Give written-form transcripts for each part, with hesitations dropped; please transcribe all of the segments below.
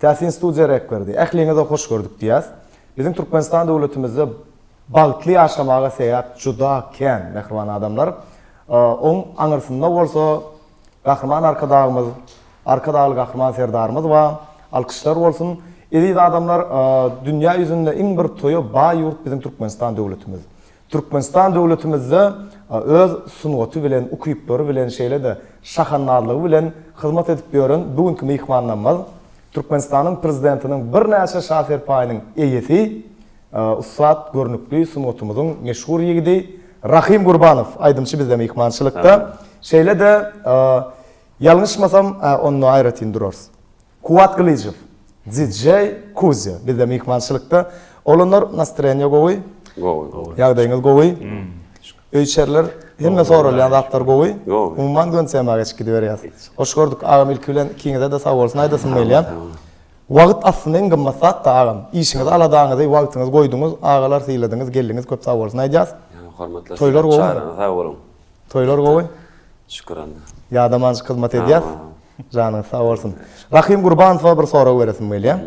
Täsin studiýa rek berdi. Ähliňize hoş gördük diýýäs. Biziň Türkmenistan döwletimizde bagtly ýaşamaga sebäp juda kän, mähriban adamlar. Oň aňyrsynda bolsa Gahryman Arkadagymyz, Arkadagly Gahryman Serdarymyz bar. Alkyşlar bolsun. Eziz adamlar, dünýä ýüzünde iň bir toýa baý ýurt biziň Türkmenistan döwletimiz. Türkmenistan döwletimizde öz sungaty bilen, ukyplary bilen, şeýle-de şahandazlygy bilen hyzmat edip ýören bu günki myhmanlarymyz Türkmenistanyň Prezidentiniň birnäçe şa serpaýynyň eýesi, ussat, görnükli sungatymyzyň meşhur ýigidi Rahym Gurbanow aýdymçy bizde myhmançylykda. Şeýle-de, ýalňyşmasam, onda aýratyn durarys. Kuwwat Gylyjow, DJ Kuzýa bizde myhmançylykda. Oglanlar nastroýeniýa gowy? Gowy. Gowy. Ýagdaýyňyz gowy? Öý-içeriler hemme soralýan zatlar gowy? Gowy. Umuman göni tema geçip gidiberýäs. Hoş gördük agam ilki bilen ikiňize-de sag bolsun aýdasym gelýär. Wagt aslynda iň gymmat zat-da agam. Işiňizi aladaňyzy wagtyňyzy goýduňyz agalar syladyňyz geldiňiz köp sag bolsun aýdýas. Hormatly Toýlar gowumy? Çaryňyza sag boluň. Toýlar gowy. Şükür Alla. Ýadamanjyk hyzmat edýäs. Janyňyz sag bolsun. Rahym Gurbanowa bir sorag beresim gelýär.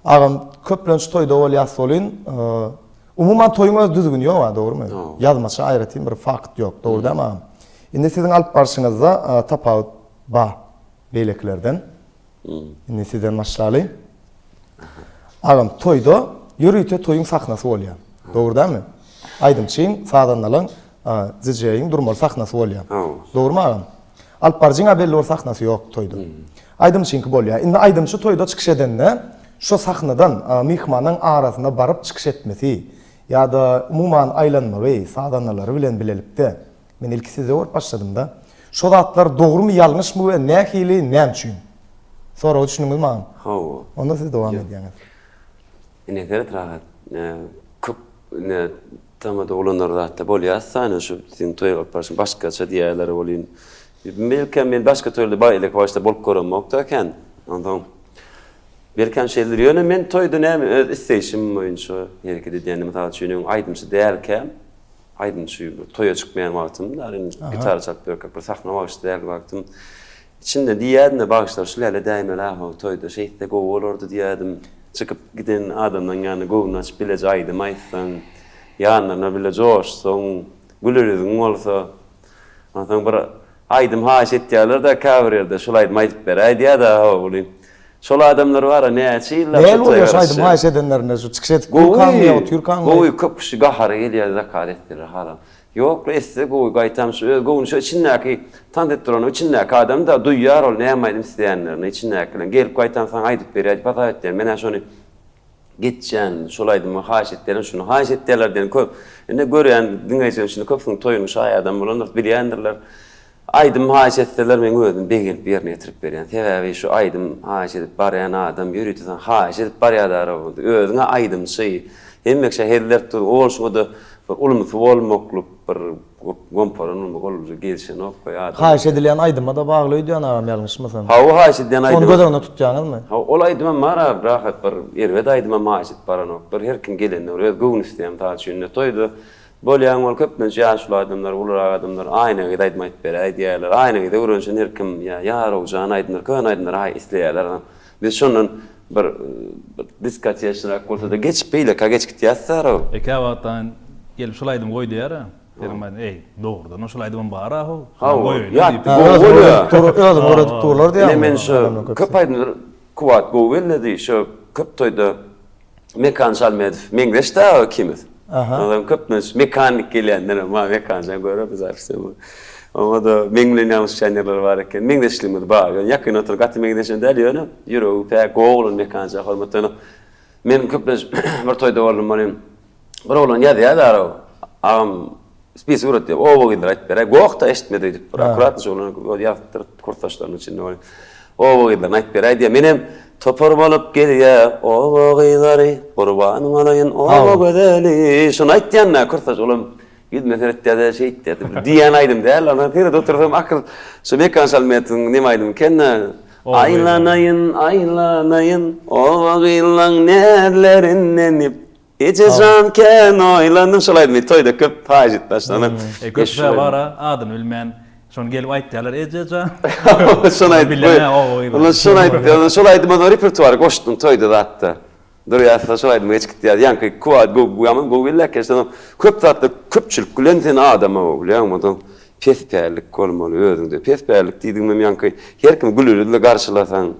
Agam, köplenç toýda bolýas welin, umuman toýuň öz düzgüni ýok-a, dogrumy? Ýazmaça aýratyn bir fakt ýok, dogry dälmi agam? Indi siziň alyp barşyňyzda tapawut bar beýlekilerden. Indi sizden başlaly. Agam, toýda ýörite toýuň sahnasy bolýar. Dogry dälmi? Aýdymçyň, sazandalaň, DJ-iň durmaly sahnasy bolýar. Dogrumy agam? Alyp baryjyň-a belli bir sahnasy ýok toýda. Aýdymçyňky bolýar. Indi aýdymçy toýda çykyş edende, şo sahnadan myhmanyň arasyna baryp çykyş etmesi ýa-da umuman aýlanmagy sazandalary bilen bilelikde, men ilki sizde görüp başladym-da, şo zatlar dogrumy, ýalňyşmy we nähili, näme üçin? Soraga düşündiňizmi agam? Hawa. Onda siz dowam edýäňiz. Ine seret Rahat, köp ine Tamada oglanlar zatda bolýas ine şu siziň toýa alyp barşyň başgaça diýýärler welin belkem men başga toýlarda bar elek başda bolup göremokda kän onsoň belkem şeýledir ýöne men toýda näme öz isleýşim boýunça hereket edýän mysal üçin öň aýdymçy dälkäm aýdymçy bir toýa çykmaýan wagtym da indi gitara çalyp ýörkäk bir sahna bagşysy däl wagtym içinde diýýärdim-de bagşylar şul ýaly edäýmeli ahow toýda şeýtse gowy bolardy diýýärdim. Çykyp giden adamlaň ýanyna göwnüni açyp bileje aýdym aýtsaň, ýanlaryna bile joşsaň, güler ýüzüň bolsa. Onsoň bir aýdym haýyş etýärler-dä käbir ýerde, şul aýdymy aýdyp beräý diýýär-dä ho, Şol adamlar bar-a näçe ýyllap şo toýa garaşýar. Näl bolýar şu aýdymy haýyş edenlerinde, şu çykyş edip durkaňmy ýa otyrkaňmy? Gowy, köp kişi gahary gelýär zakaz etseler haram. Ýok, etse gowy, gaýtam şu öz göwni şu içindäki tans edip duranyň içindäki adam-da duýýar ol näme aýdym isleýänlerini içindäkileň gelip gaýtam saňa aýdyp berýär diýip hasap etýän men-ä şony geçýän şol aýdymy haýyş etýärler şuny haýyş etýärler diýen köp indi görýän diňleýjileriň içinde köpüsiniň toýunyň şaýadam bolandyr bilýändirler aýdym haýyş etseler men özüm begenip ýerine ýetirip berýän sebäbi şu aýdym haýyş edip barýan adam ýörite saňa haýyş edip barýar özüň-ä aýdymçy hemme kişä hezil berip dur ol şuňa-da Bir ulumsy bolmaklyk bir gomparan bolmak ol gelşenok we adam. Haýyş edilýän aýdyma-da bagly öýdýän agam ýalňyşmasam. Hawa haýyş edilýän aýdyma. Ony göz öňünde tutýaňyzmy? Hawa ol aýdymam bar a rahat bir erbet aýdymam haýyş edip baranok. Bir her kim gelende bir öz göwni isleýän mysal üçin indi toýda bolýaň ol köplenç ýaşuly adamlar ulurak adamlar Aýna gyz aýdym aýdyp beräý diýýärler. Aýna gyza öwrenişen her kim ýa Ýarowjan aýdymlar köne aýdymlary haý isleýärler. Biz şondan Bir diskoteçnyrak bolsada geçip beýlekä geçip gitýäs dara. E käwagtdan gelip şol aýdymy goý diýýär-ä. Seniň aýdyň, eý, dogrudanam şol aýdymam bar-a how. Hawa, Goýaýyn ýat, diýip. gowy bolýar. Özüňi öwredip durlar diýýäňmi? Ine men şu köp aýdymlar Kuwwat gowy belledi, şu köp toýda Mekan Şalmedow meňzeş-dä ikimiz. Onsoň köplenç Mekan diýip gelýänlerem bar, Mekan jan görä biz aýtsak. Oňa-da meň bilen ýalňyşýan ýerleri bar eken. Meňzeşligimiz bar. Ýöne ýakyn oturyp gaty meňzeşen däl, ýöne ýüregi päk, gowy oglan Mekan jan hormatdan. Men köplenç bir toýda boldum welin, bir oglan ýazýar daraw, agam spisok öwret diýip, oba gyzlary aýdyp beräý. Goh-da eşitmedi öýdüp bir akkuratnyja şu oglan özi ýazypdyr kursdaşlarynyň içinde welin. Oba gyzlaryny aýdyp beräý diýýär. Menem topar bolup gelýär oba gyzlary, gurbanyň bolaýyn oba gözeli. Şuny aýtýan-da kursdaş olam Ýüzüme seretýär-de şeýtýär. Diýýän aýdym däl. Ondan seredip otursam akyl şu Mekan Şalmetowyň neme aýdymy eken-dä. Aýlanaýyn, aýlanaýyn, oba gyzlaň näzlerinden diýip. Eje jan kän oýlandym şol aýdymy toýda köp haýyş edip başlanam. E köp bar-a adyny bilmän. Şony gelip aýtýarlar, Eje jan. Şony aýdyp Bilýän-ä oba gyzlary. Ondan şony aýtdy. Ondan şol aýdyma repertuara goşdum toýda zatda. Durýarsa şol aýdyma geçip gitýär. Ýaňky Kuwat gowy ýaman gowy belläp geçdi. Ondan köp zatlar köpçülik bilen sen adama bilýäňmi ondan pespällik bolmaly özüňde. Pespällik diýdigimem ýaňky her kim gül ýüzli garşylasaň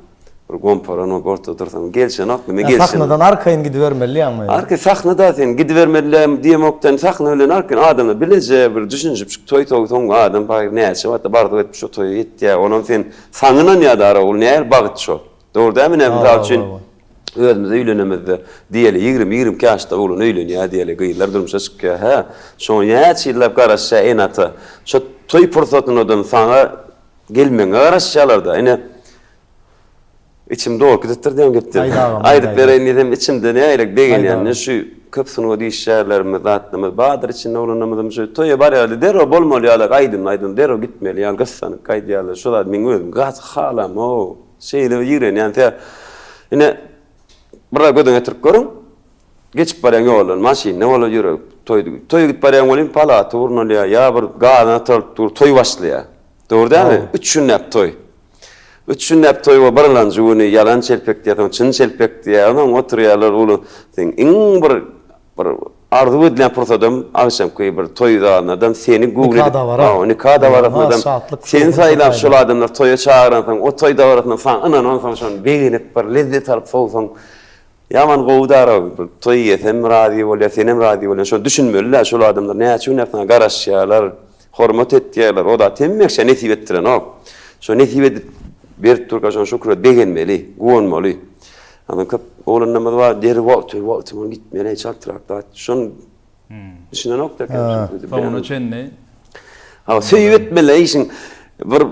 bir gomparan bolup ortada dursaň gelşenokmy men gelşenok. Sahnadan arkaýyn gidibermeli ýaňmy? Arkaýyn sahnada sen gidibermeli diýemokdan sahna bilen arkaýyn adamlar bileje bir düşünişip toý toý soň adam paýyr näçe wagtda bardyk edip şo toýa ýetýär onam sen saňa ynanýar dara ol nähili bagt şo. Dogry dälmi ine mysal üçin özümiz öýlenemizde diýeli 20-22 ýaşda oglan öýlenýär diýeli gyzlar durmuşa çykýar hä şoňa näçe ýyllap garaşýar ene-ata şo toý pursatyndan saňa gelmegiňe garaşýarlarda ine içim dolup gidipdir diýen gepden aýdyp bereýin diýsem içimde nähili begenýän şu köp sungat işgärlerimiz zatlarymyz bardyr içinde oglanlarymyzam şu toýa barýarlar derrew bolmaly ýaly aýdym aýdym derrew gitmeli ýaly gyssanyp gaýdýarlar şo zat meň özüm gaty halamok. Şeýle bir ýigrenýän tä ine bir gözüňe getirip görüň. Geçip barýan ýoldan maşynda bolar ýürek toý toýa gidip barýan welin palata gurnalýar ýa bir gazan atalyp dur toý başlaýar. Dogry dälmi? Üç günläp toý. Üç günläp toý bolup birlanjy güni ýalan çelpek diýýär soň çyn çelpek diýýär onsoň oturýarlar uly seň iň bir Bir arzuw edilen pursadam agşamky bir toý zalynadam seni göwün Nika edip, dabara. hawa, nika dabarasynadam Şatlyk, seni şowhun saýlap şol şol taýda. adamlar toýa çagyransoň, o toý dabarasyndan saňa ynanansoň şony begenip bir lezzet alyp sowsaň ýaman gowy dara bir toý eýesem razy bolýar, senem razy bolýaň. Şony düşünmeli-dä, şol adamlar näçe günläp saňa garaşýarlar, hormat etýärler. O zat hemme kişä nesip etdirenok. Şo nesip edip berip durka şoňa şükür edip begenmeli, guwanmaly. Ondan köp oglanlarymyz bar, deri wagty, wagty bilen gitmeli, çaltrak zat. Şony düşünenok da eken. Soňuna çenli. Ha, söýüp etmeli işiň. Bir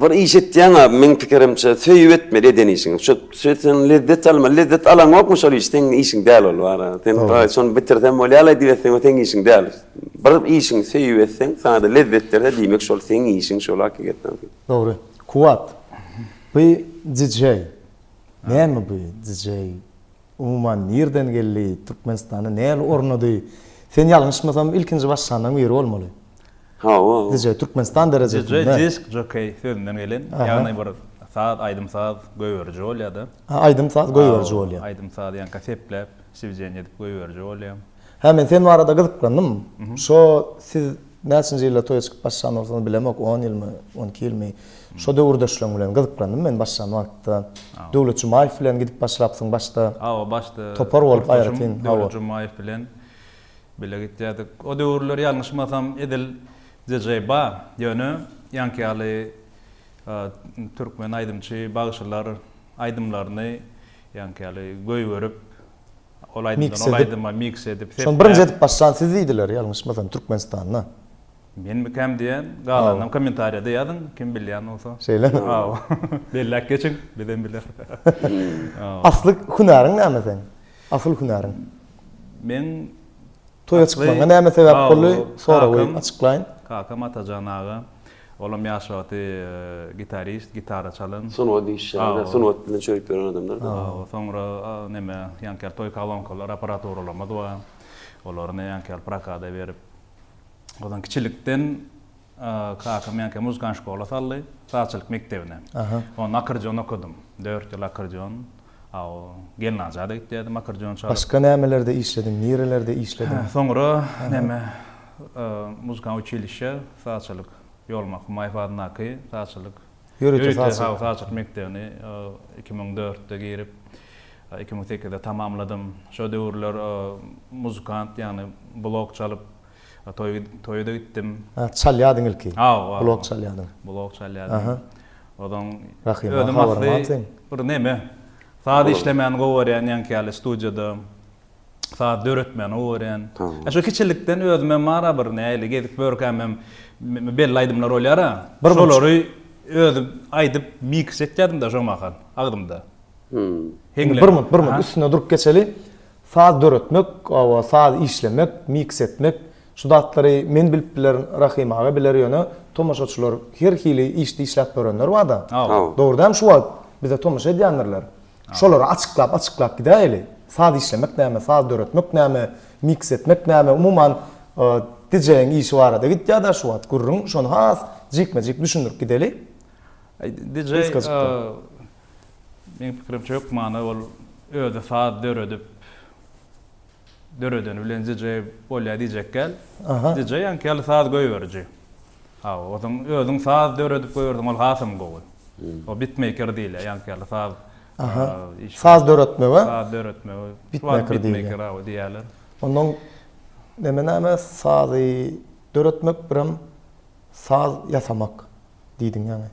bir iş etýäň ha, meň pikirimçe söýüp etmeli eden işiňi. Şo sen lezzet alma, lezzet alaňokmy şol iş, seň işiň däl ol bar. Sen şony bitirsem bolýar-la diýip etseň, o seň işiň däl. Bir işiňi söýüp etseň, sana-da lezzet berse, diýmek şol seň işiň şol hakykatdan. Dogry. Kuwat. Bu DJ. Näme bu DJ? Umuman nirden geldi? Türkmenistanda näl ornady? Sen ýalňyşmasam ilkinji başlanlaryň biri bolmaly. Hawa. DJ Türkmenistan derejesinde. DJ disk jokey sözünden gelen. Ýagny bir saz, aýdym-saz goýberiji bolýar-da. Ha, aýdym-saz goýberiji bolýar. Aýdym-saz ýaňka sepläp, swideniýe edip goýberiji bolýar. Hä men sen barada gyzyklandym. Şo siz näçinji ýylda toýa çykyp başlan bolsaňyz bilemok, on ýylmy, 12 ýylmy. Şo döwürdeşleň bilen gyzyklandym men başlan wagtda. Döwlet Jumaýew bilen gidip başlapsyň başda. Hawa başda. Topar bolup aýratyn. Döwlet Jumaýew bilen bile gitýärdik. O döwürler ýalňyşmasam edil DJ ba, ýöne ýaňky ýaly türkmen aýdymçy bagşylar aýdymlaryny ýaňky ýaly goýberip Ol Miks aýdymdan ol edip. aýdyma miks edip, Şony sepläp. birinji edip başlan siz diýdiler, ýalňyşmasam, Türkmenistanda. Menmikäm diýen, galanynam kommentariýada ýazyň, kim bilýän bolsa. Şeýlemi? Hawa. Belläp geçiň, bizem bileris. Asly hünäriň näme seň? Asyl hünäriň? Meň Toýa çykmagyňa näme sebäp boldy? Soragy açyklaýyn. Kakam Atajan aga, olam ýaş wagty gitarist, gitara çalan. Sungat işgäri, sungat bilen çörek ýören adamlar. Hawa, soňra neme, ýaňky ýaly toý kolonkalar, apparaturalarymyz bar. Olary ýaňky ýaly prokada berip. Onsoň kiçilikden Kakam ýaňky muzykant şkola saldy, sazçylyk mekdebine. Onda akkordeon okadym. Dört ýyl akkordeon. A o gelnaja-da gitýärdim akkordeon çalyp. Başga nämelerde işlediň, nirelerde işlediň? Soňra neme, muzykant uçilişşe, sazçylyk, Ýolmak Humaýew adyndaky sazçylyk, Ýörite sazçylyk. sazçylyk mekdebini 2004-de girip, 2008-de tamamladym. Şo döwürler muzykant, ýagny blok çalyp, Toý toýa-da gitdim. Ha, çalýadyň ilki. Hawa. Blok çalýadyň. Blok çalýadym. Ozaň Rahyma özüm habaryň asly seň? bir neme, saz işlemäni gowy görýän ýaňky ýaly studiýada saz döretmäni gowy görýän. Ä şo kiçilikden özümem bar-a bir nähili gezip ýörkämem belli aýdymlar bolýar-a. Şolary özüm aýdyp miks etýärdim-de şo mahal agzymda. Indi bir munt, bir munt üstünde durup geçeli. Saz döretmek, hawa, saz işlemek, miks etmek, şu zatlary men bilip bilerin, Rahym aga biler, ýöne tomaşaçylar her hili işde işläp ýörenler barda. Dogry dälmi şu wagt bize tomaşa edýändirler. Şolara açyklap açyklap gidäýeli. Saz işlemek näme, saz döretmek näme, miks etmek näme, umuman DJ-iň işi barada gidýärda şu wagt gürrüň, şony has. jikme-jik düşündirip gideli. DJ meň pikirimçe hökmany ol özi saz döredip döredeni bilen DJ bolýar diýjek däl. DJ ýaňky ýaly saz goýberiji. Hawa, ozaň özüň saz döredip goýberseň ol hasam gowy. O bitmeýker diýilýär, ýaňky ýaly saz Saz döretmege saz döretmege bitmeýker diýilýär. Hawa diýýärler. Ondan neme näme sazy döretmek birem saz ýasamak diýdiň ýaňy.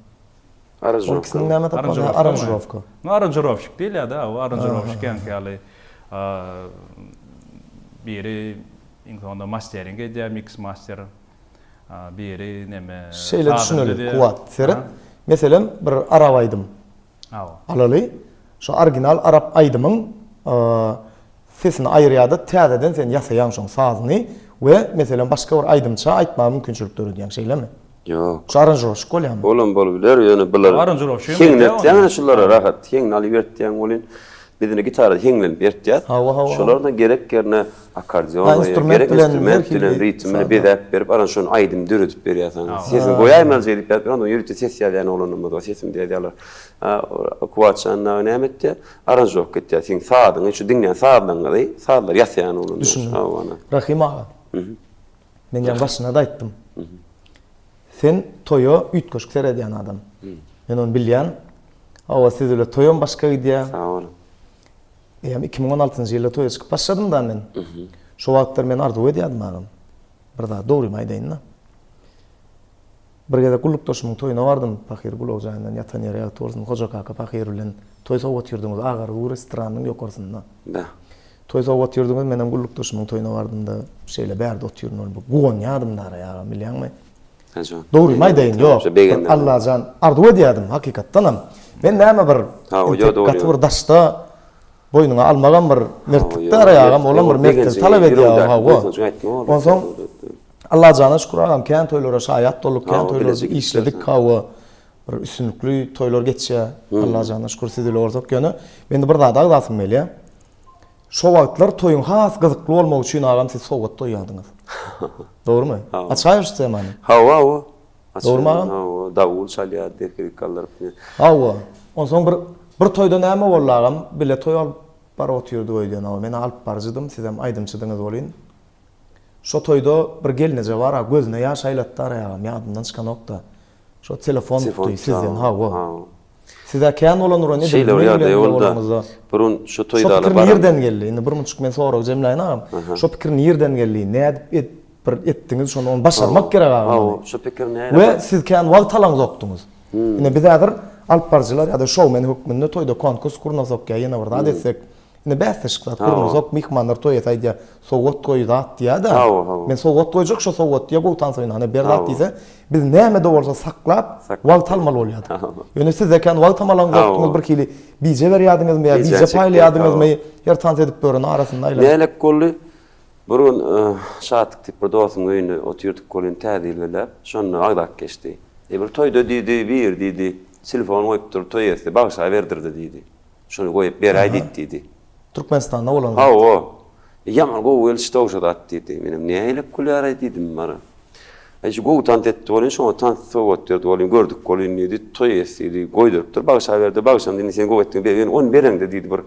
Ol ikisiniň näme tapawudy? Aranžirowka. Nu aranžirowşik diýilýär-dä, o aranžirowşik ýaňky ýaly biri iň soňunda mastering edýär, miks master. Biri neme Şeýle düşüneli Kuwat seret. Meselem bir arap aýdym. Alaly. Şo original arap aýdymyň sesini aýyrýada täzeden sen ýasaýaň şoň sazyny we meselem başga bir aýdymça aýtmaga mümkinçilik döredýäň şeýlemi? Ýok. Şu aranžirowşik bolýamy? Olam bolup biler ýöne bular heňini etýäň ene şulara rahat heňini alyp ertýäň welin biz ine gitarada heňlenip ertýäs. Hawa hawa. Şolar-da gerek ýerine Akkordeon goýýar, gerek instrument bilen ritmini bezäp berip, ana şony aýdym döredip berýär saňa. Sesini goýaýmaly diýip ýazyp, ondan ýörite ses ýazýan oglanlarymyz bar, sesimi ýazýarlar. Kuwat jan dagy näme etýär? Aranžirowka etýär. Seň sazyňy, şu diňlän sazlaryňyzy, sazlary ýasaýan oglanlar. Düşündim. Rahym aga. Men ýaňy başynda-da aýtdym. Sen toýa üýtgeşik seredýän adam. Men ony bilýän. Hawa, siz bile toýam başga gidýär. Sag boluň. Eýýäm 2016-njy ýylda toýa çykyp başladym-da men. Şo wagtlar men arzuw edýärdim agam. Bir zat dogrymy aýdaýyn-da. Bir gezek gullukdaşymyň toýuna bardym. Pahyr gulak jaýyndan ýatan ýeri ýagty bolsun. Hoja kaka pahyr bilen toý sowup otyrdyňyz Agarzuw restoranynyň ýokarsynda. Beh. Toý sowup otyrdyňyz, menem gullukdaşymyň toýuna bardym-da, şeýle bärde otyryn ol bir guwanýardym dara agam bilýäňmi? Dogrymy aýdaýyn, ýok. Bir Allajan arzuw edýärdim, hakykatdanam. Men näme bir entek gaty bir daşda boýnuňa almagam bir mertlik-dä agam, olam bir mertligi talap edýär, hawa. Onsoň Allajana şükür agam, kän toýlara şaýat bolduk, kän toýlarda işledik, hawa. Bir üstünlikli toýlar geçýär. Allajana şükür siz ile bolsak, ýöne mende bir zady agzasym gelýär. Şo wagtlar toýuň has gyzykly bolmagy üçin agam siz sowgat goýýardyňyz. Dogrumy? Açaýyň şu temany. Hawa, hawa. Dogrumy agam? Hawa, dawul çalýardy, erkek galdyryp. Hawa. Onsoň bir bir toýda näme boldy agam? Bile toý alyp baryp otyrdyk öýden. Hawa, men alyp baryjydym, sizem aýdymçydyňyz welin. Şo toýda bir gelneje bar-a, gözüne ýaş aýlatdy-ara agam, ýadymdan çykanok-da. Şo telefon tutdy sizden, hawa. Size kän bolan uran edil Şeýle bir ýagdaý boldy. Bir gün şu toýda Şo pikir nirden geldi? Indi bir munçuk men soragy jemläýin agam. Şo pikir nirden geldi? Nädip et bir etdiňiz şony ony başarmak gerek agam. Hawa, şo pikir nädip? We siz kän wagt alaňzokdyňyz. Ine biz häzir alyp baryjylar ýa-da şoumen hökmünde toýda konkurs gurnasak ýa ýene bir zat etsek, Indi bäsleşik zat gurnasak, myhmanlar toý etse aýdýar, sowgat goý zat diýýär-de. Men sowgat goýjak, şo sowgat diýýär, gowy tans oýnana ber zat diýse, biz näme-de bolsa saklap, wagt almaly bolýardyk. Ýöne sizde kän wagtam alaňzokdyňyz, bir hili bije berýärdiňizmi ýa bije paýlaýardyňyzmy, her tans edip ýören arasynda aýlanyp. Nälik boldy? Bir gün Şatlyk diýip bir dostumyň öýünde otyrdyk welin täze ýyl belläp, şonda agzap geçdi. E bir toýda diýdi, biri diýdi, telefon goýupdyr, toý etse bagşa berdirdi diýdi. Şony goýup beräý diýdi diýdi. Türkmenistanda bolan zat. Hawa. Ýaman gowy gelişdi ow şo zat diýdi. Menem nähilek gülýäraý diýdim bara. Aý şu gowy tans etdi welin şoňa tans sowgat berdi welin gördük welin diýdi. Toý etdi diýdi. Goýdurypdyr bagşa berdi. Bagşam diýdi sen gowy etdiň ber ýöne ony bereňde diýdi bir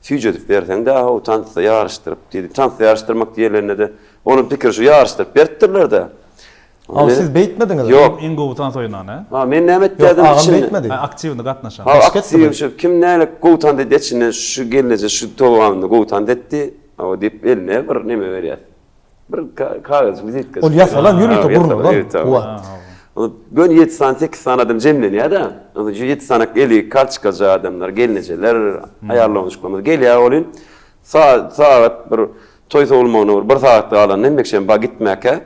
süýjedip berseň-dä how tansda ýaryşdyryp diýdi. Tansda ýaryşdyrmak diýelende-de onuň pikiri şu ýaryşdyryp beripdirler-dä. Aw siz beýtmediňiz. Ýok. Iň gowy tans oýnany a? Ha men näme etýärdim Ýok agam beýtmedi. Ha aktiwny gatnaşan. Ha aktiw şu kim näle gowy tans edýär içinden şu gelneje şu towamynda gowy tans etdi. Hawa diýip eline bir neme berýär. Bir kagyz wizitka. Ol ýasalan ýörite gurnalan. Kuwat. Göni ýedi sany sekiz sany adam jemlenýär-de. Onsoň şu ýedi sany eli kartoçkaja adamlar gelnejeler aýal doganjyklarymyz gelýär welin sagat bir toý sowulmagyna bir sagat galanda hemmekşem ba gitmäkä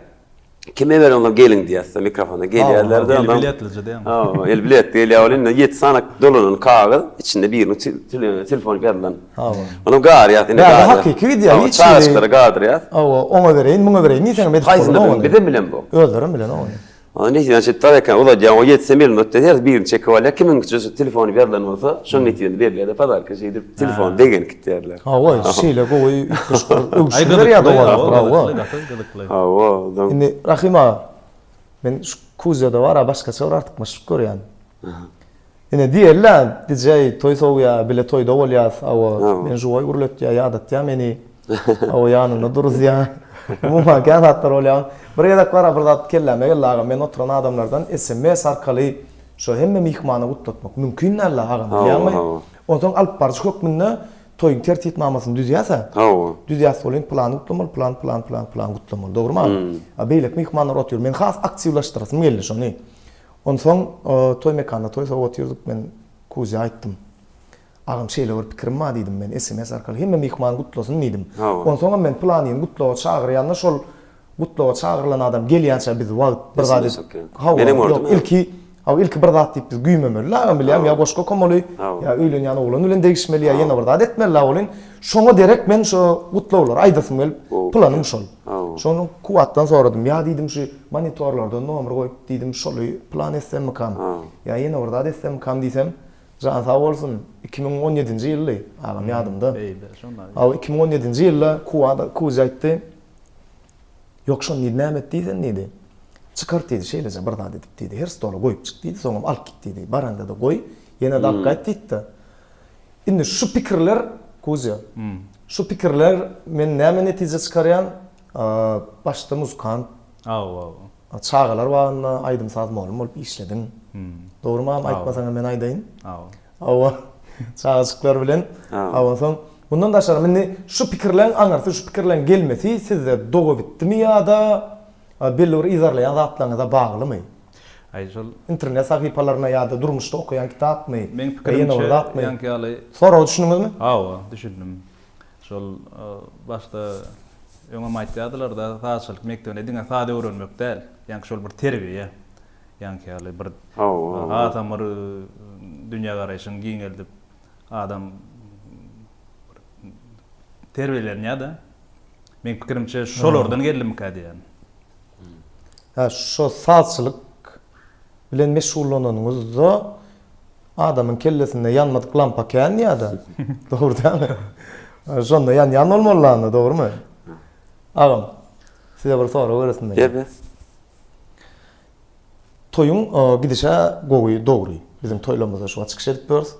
Kime beren ondan geliň diýýäs-de mikrofona gelýärler-de. El biletlije diýýäň. Hawa, el biletli gelýär ol indi ýedi sany dolanan kagyz, içinde biriniň telefony ýazylan. Hawa. Onam garýas indi garýas. Hakyky gidýär hiç. Çagaçyklara gardyrýas. Hawa, oňa bereýin, muňa bereýin diýseňem edip bolanok ony. Bizem bilemzok. Özlerem bilenok ony. Onda nesibäni çekip bar eken, uzadýaň, o ýetse melin ötdi, hersi birini çekip alýar, kimiňki telefony ýazylan bolsa, şoň nesibesini berilýär-de podarka şeýdip, telefony begenip gitýärler. Hawa, şeýle gowy üýtgeşik bir öwüşgin berýär doganlar, hawa. Gaty gyzykly. Hawa, Indi Rahym aga, Men şu Kuzýada bar-a başgaça bir artykmaçlyk görýän. Ine diýeli-le, DJ toý sowýar, bile toýda bolýas, hawa, meni žuwoý gürletýär, ýadatýar meni. Hawa, ýanynda duruzýar. Umuman, kän zatlar bolýar. Bir gezek bar-a bir zat kelläme geldi agam, men oturan adamlardan sms arkaly şo hemme myhmany gutlatmak mümkin däl-le agam, bilýäňmi? Onsoň alyp baryjy hökmünde toýuň tertipnamasyny düzýäs-ä. Hawa. Düzýäs welin pylany gutlamaly, pylany, pylany, pylany, pylany gutlamaly. Dogrumy agam? A beýleki myhmanlar otyr. Men has aktiwlaşdyrasym geldi şony. Onsoň toý mekanda toý sowup otyrdyk, men Kuzýa aýtdym. Agam şeýle bir pikirim bar diýdim men sms arkaly hemme myhman gutlasyn diýdim. Onsoňam men pylanyny gutlaga çagyrýanda şol gutlaga çagyrylan adam gelýänçä biz wagt bir zat edip hawa ýok ilki hawa ilki bir zat diýip biz güýmemeli agam bilýäňmi ýa goşgy okamaly ýa öýlenýän oglan bilen degişmeli ýa ýene bir zat etmeli welin şoňa derek men şo gutlaglary aýdasym gelip planym şol. Şony Kuwatdan soradym ýa diýdim şu monitorlardan nomer goýup diýdim şoly plan etsemmikam ýa ýene bir zat etsemmikam diýsem Jan sag bolsun, 2017-nji ýyldy, agam ýadymda. Hawa, 2017-nji ýylda Kuwada Kuzi aýtdy. Ýok, şony diýdi, näme et diýsen diýdi. Çykart diýdi, şeýleje bir zat edip diýdi. Her stola goýup çyk diýdi, soňam alyp git diýdi. Baranda-da goý, ýene-de alyp gaýt diýdi-de. Indi şu pikirler, Kuzýa, şu pikirler men näme netije çykarýan, başda muzykant. Hawa, hawa. Çagalar bagynda aýdym-saz mugallym bolup işlediň. Dogrymy agam aýtmasaňam men aýdaýyn. Hawa. Hawa. Çagajyklar bilen. Hawa onsoň mundan daşary indi şu pikirleň aňyrsy şu pikirleň gelmesi sizde dogabitdimi ýa-da belli bir yzarlaýan zatlaryňyza baglymy? Aý şol. Internet sahypalaryna ýa-da durmuşda okaýan kitapmy? Meň pikirimçe ýaňky ýaly. Soraga düşündiňizmi? Hawa, düşündim. Şol başda öňem aýtýardylar-da, sazçylyk mekdebinde diňe saz öwrenmek däl, ýaňky şol bir terbiýe, ýaňky ýaly bir hasam bir dünýägaraýşyňy giňeldip, adam bir terbiýelenýär-de. Meň pikirimçe şolardan geldimikä diýýän. Hä, şo sazçylyk bilen meşgullananyňyzda Adamyň kellesinde ýanmadyk lampa kän ýa-da? Dogry dälmi? Şonda ýanýan bolmaly anda, dogrymy? Agam, size bir sorag beresim gelýär. Ber, ber. Toýuň gidişi gowy, dogry. Biziň toýlarymyzda şu wagt çykyş edip ýörüs,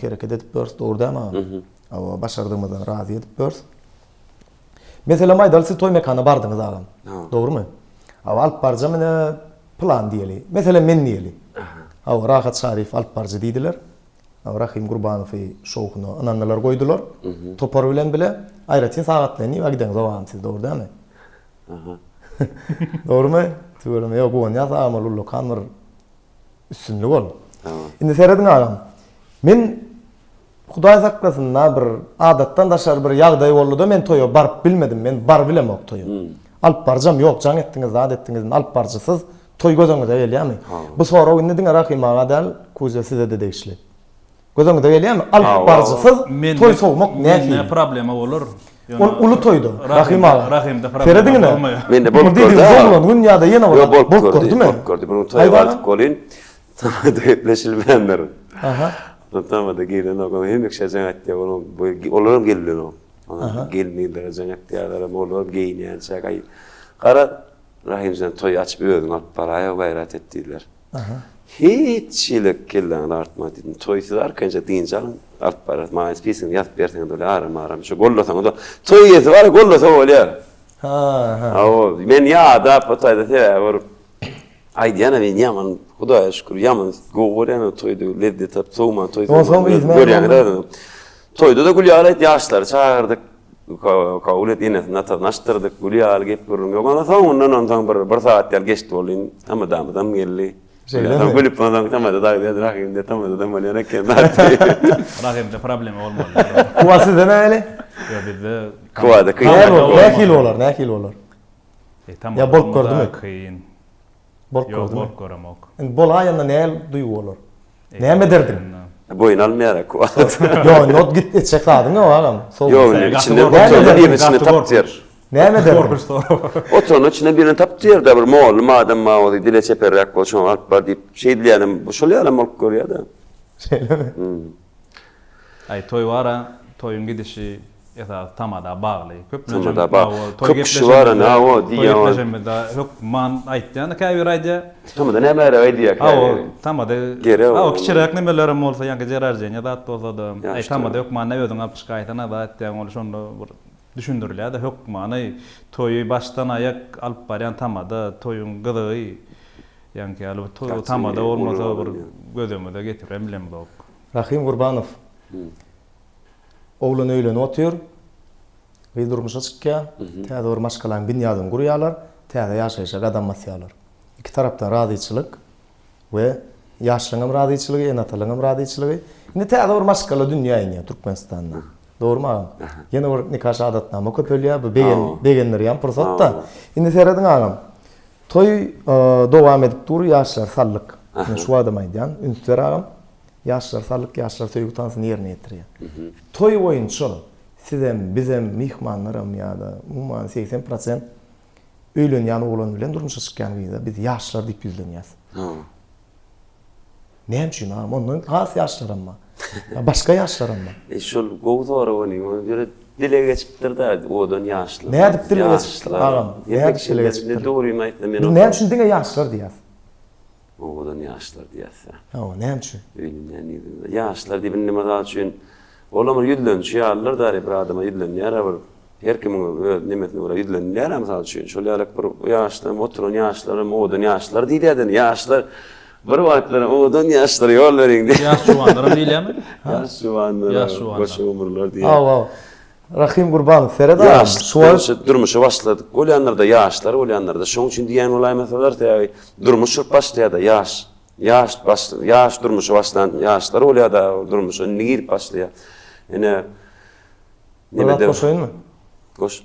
hereket edip ýörüs, dogry dälmi agam? Hawa, başardygymyzdan razy edip ýörüs. Meselem aýdaly siz toý mekana bardyňyz agam. Dogrymy? Hawa alyp baryjam ine pylan diýeli. Meselem men diýeli. Hawa Rahat Şaryýew alyp baryjy diýdiler. Hawa Rahym Gurbanowy şowhuna ynandylar goýdular. Topar bilen bile. Aýratyn sagatlaýyn diýip gideňiz agam siz dogry dälmi? Dogrymy? Tüweleme ýok guwanýas agam ol ullakan bir üstünlik ol. Indi serediň agam. Men Hudaý saklasyn-da bir adatdan daşary bir ýagdaý boldy-da men toýa baryp bilmedim. Men barybilemok toýa. Alyp baryjam ýok, jaň etdiňiz, zat etdiňiz, indi alyp baryjysyz toý göz öňüňize gelýärmi? Bu sorag indi diňe Rahym aga däl, Kuzýa size-de degişli. Göz öňüňize gelýärmi? Alyp baryjysyz toý sowmak nähili? Mende problema bolar. Ol uly toýda, Rahym aga. Rahymda problema bolmaýar. Mende bolup gördi. Doglan gün ýa-da ýene bir zat bolup gördümi? Bolup gördi. Bir gün toýa bardyk welin, Tamada gepleşilmändir. Aha. Tamada girenok, oňa hemişe jaň etýär, olam olaram gelip bilenok. Aha. Gelin-gyzlara jaň etýärler, olaram geýinýänçä gaý. Gara, Rahymjan toýy açyp özüň alyp baraý, gaýrat et diýdiler. Aha. Hiç hili kelläňizi agyrtma diýdim. Toý siz arkaýynja dynç alyň, alyp bararys. Maňa spisigini ýazyp berseňiz bolýar, aram-aram. Şo gollasaňyz, toý eýesi bar, gollasa bolýar. Ha, ha. Hawa, men ýadap o taýda sebäbi bir Aýdýan-a men ýaman Hudaýa şükür ýaman gowy görýän toýda lezzet alyp sowman toý görýäňiz. Toýda-da gül ýaly aýt ýaşlary çagyrdyk. Kabul et enesini atasyny açdyrdyk. Gül ýaly gep gürrüň ýok. Ondan soňundan onsoň bir bir sagat ýaly geçdi boldy. Tamadamyzam geldi. Şeýlemi? Gülüp onsoň tamada dagy diýdi Rahym diýdi tamadadam bolýan eken. Rahymda problema bolmaly. Kuwa sizde nähili? Ýok bizde Kuwada kyn. Nähili bolar nähili bolar? Ýa bolup gördümi? Kyn. Bolup gördümi? Ýok, bolup göremok. Indi bolaýanda näl duýgy bolar? Näme ederdiň? Boýun almaýar wagt. Ýok, indi ot git etjek zadyň ýok agam. Ýok, indi içinde oturanda birini içinde tap diýer. Näme ederdiň? Oturanda içinde birini tap diýer-de bir mollum adam bar bolsa dile çeperräk bol şoňa alyp bar diýip şeýdilýänem şol ýalam bolup görýär-de. Şeýlemi? Aý toý bar-a, toýuň gidişi. Esasy tamada bagly. Köplenç Tamada bag. Köp kişi bar indi hawa Toý diýýän. gepleşemizde hökman aýtýan käbiri aýdýar. Tamada näme gerek aýdýar Hawa käbiri. tamada Gerek hawa kiçiräk nimelerem bolsa ýaňky deraždeniýe zat bolsada aý tamada hökman özüň alyp çykaýsana zat diýýän ol şonda bir düşündirilýär-de hökmany toýy başdan aýak alyp barýan tamada toýuň gyzygy ýaňky ýaly bir tamada bolmasa bir gözümize getirem bilemzok. Rahym Gurbanow. Oglan öýlenip otyr. Gyz durmuşa çykýar. Täze bir maşgalaň binýadyny gurýarlar. Täze ýaşaýşa gadam basýarlar. Iki tarapdan razyçylyk we ýaşlaryňam razyçylygy, ene-atalaryňam razyçylygy. Indi täze bir maşgala dünýä inýär Türkmenistanda. Dogrumy agam? Ýene bir nika şahadatnama köpelýär. Bu begen, begendirýän pursat-da. Indi serediň agam. Toý dowam edip dur, ýaşlar sallyk. Men şu badam aýdýan, üns ber agam. Ýaşlar sallyk, ýaşlar söýgi tansyny ýerine ýetirýär. Toý boýunça sizem, bizem, myhmanlaram ýa-da umuman 80 prosent öýlenýän oglan bilen durmuşa çykýan gyza biz ýaşlar diýip ýüzlenýäs. Näme üçin agam? Ondan has ýaşlaram bar. Başga ýaşlaram bar. E şol gowy sorag onuň. Ol ýöne dile geçipdir-dä, owadan ýaşlar. Nädip dile geçipdir agam? Nädip dile geçipdir? Dogrymy aýtsam men. Biz näme üçin diňe ýaşlar diýýäs? Owadan ýaşlar diýýäs-dä. Hawa, näme üçin? Öýlenýän ýigidimize. Ýaşlar diýip indi mysal üçin, olam bir ýüzlenişi ýalydyr da, bir adama ýüzlenýär-ä bir, her kimiň öz nemesine görä ýüzlenilýär-ä mysal üçin. Şol ýaly bir ýaşlar, oturan ýaşlaram owadan ýaşlar diýilýär-de, ýaşlar bir wagtlar owadan ýaşlara ýol beriň diýip. Ýaş juwanlaram diýilýärmi? Ýaş juwanlara, Ýaş juwanlar. goşa ömürler diýýär. Hawa, hawa. Rahym Gurbanow, seret agam, şu wagt. Durmuşa başladyk bolýanlarda, ýaşlar bolýanlarda, şoň üçin diýýän bolaýmasalar, sebäbi durmuş gurup başlaýar-da, ýaş, ýaş baş, ýaş durmuşa başlan ýaşlar bolýar-da, durmuşa indi girip başlaýar. Ine, Bir zat goşaýynmy? Goş.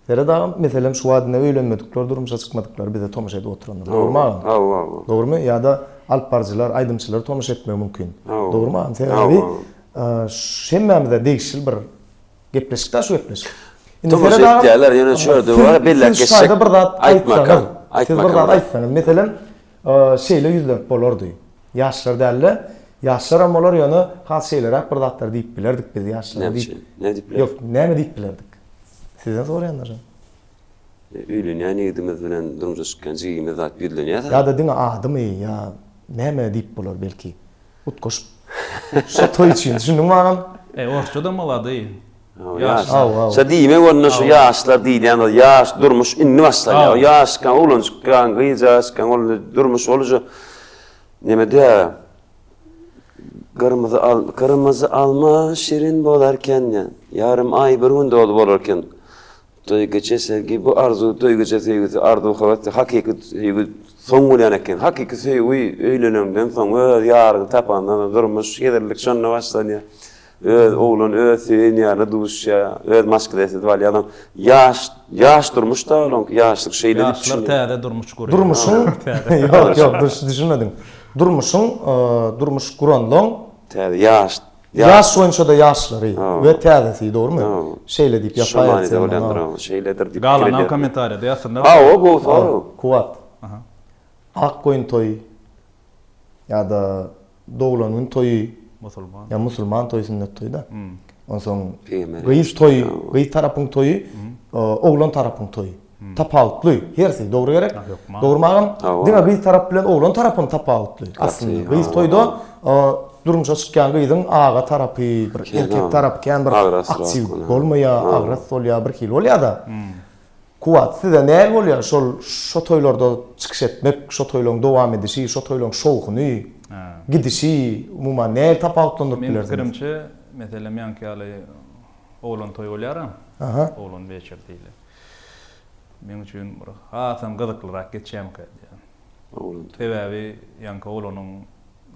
Seret agam, meselem şu wagt ine öýlenmedikler, durmuşa çykmadyklar bize tomaşa edip oturandyr. Dogrumy agam? Hawa, hawa. Dogrumy? Ýa-da alyp baryjylar, aýdymçylar tomaşa etmegi mümkin. Dogrumy agam? Sebäbi hemmämize degişli bir gepleşik-dä şu gepleşik. Indi Tomaşa etýärler, ýöne şu ýerde bar, belläp geçjek. Siz şu taýda bir zat aýtsaňyz, siz bir zat aýtsaňyz, meselem, şeýle ýüzlenip bolardy. Ýaşlar däl-de, ýaşlaram bolar, ýöne has şeýleräk bir zatlar diýip bilerdik biz ýaşlara diýip. Näme diýip bilerdik? Ýok, näme diýip bilerdik? Sizden soraýanlar. Öýlenýän ýigidimiz bilen durmuşa çykýan jigimiz zat ýüzlenýär. Ýa-da diňe adymy ýa näme diýip bolar belki. Utgaşyp. Şo toý üçin, düşündiňmi agam? E, orsça-da malady. Ýaş. Şo diýmek onda şu ýaşlar diýilýän zat, ýaş durmuş indi başlanýar. O ýaşkaň, oglanjykkaň, gyzjagazkaň ol durmuş ol uje neme diýýär? Gyrmyzy al, gyrmyzy alma şirin bolarken, ýarym aý bir gün doly bolarken. Duýgyça sevgi bu arzuw duýgyça söýgüsi arzuw höwes hakyky söýgi soň bolýan eken hakyky söýgi öýleneňden soň öz ýaryňy tapandan soň durmuş hezillik şonda başlanýar öz oglan öz söýen ýaryna duşýar öz maşgalasy edip alýar adam ýaş ýaş durmuş da olaňky ýaşlyk şeýle diýip Ýaşlar täze durmuş gurýar. Durmuşyň ýok ýok düşünmediň. Durmuşyň durmuş guranlaň täze ýaş Ýaş boýunça-da ýaşlary we täzesi, dogrumy? Şeýle diýip Şu ýapaýar manyda bolýandyr, hawa, şeýledir diýip pikir Galanam edýän. kommentariýada ýazsynlar. Hawa, gowy sorag. Kuwwat. Ak goýun toýy ýa-da doglan gün toýy. Musulman. Ýa musulman toýy sünnet toýy-da. Onsoň gyz toýy, gyz tarapyň toýy, oglan tarapyň toýy. Tapawutly hersi, dogry gerek? Dogrymy agam? Diňe gyz tarap bilen oglan tarapam tapawutly aslynda. Gyz toýda durmuşa çykýan gyzyň aga tarapy, bir erkek tarapy kän bir aktiw bolmaýar, agras bolýar, bir hili bolýar-da. Kuwwat, size nähili bolýar şol şo toýlarda çykyş etmek, şo toýlaryň dowam edişi, şo toýlaryň şowhuny, gidişi, umuman nähili tapawutlandyryp Meň bilersiňiz? pikirimçe, meselem ýaňky ýaly oglan toýy bolýar-a, oglan weçer diýilýär. Meň üçin bir hasam gyzyklyrak geçýärmikä diýýän. Sebäbi ýaňky oglanyň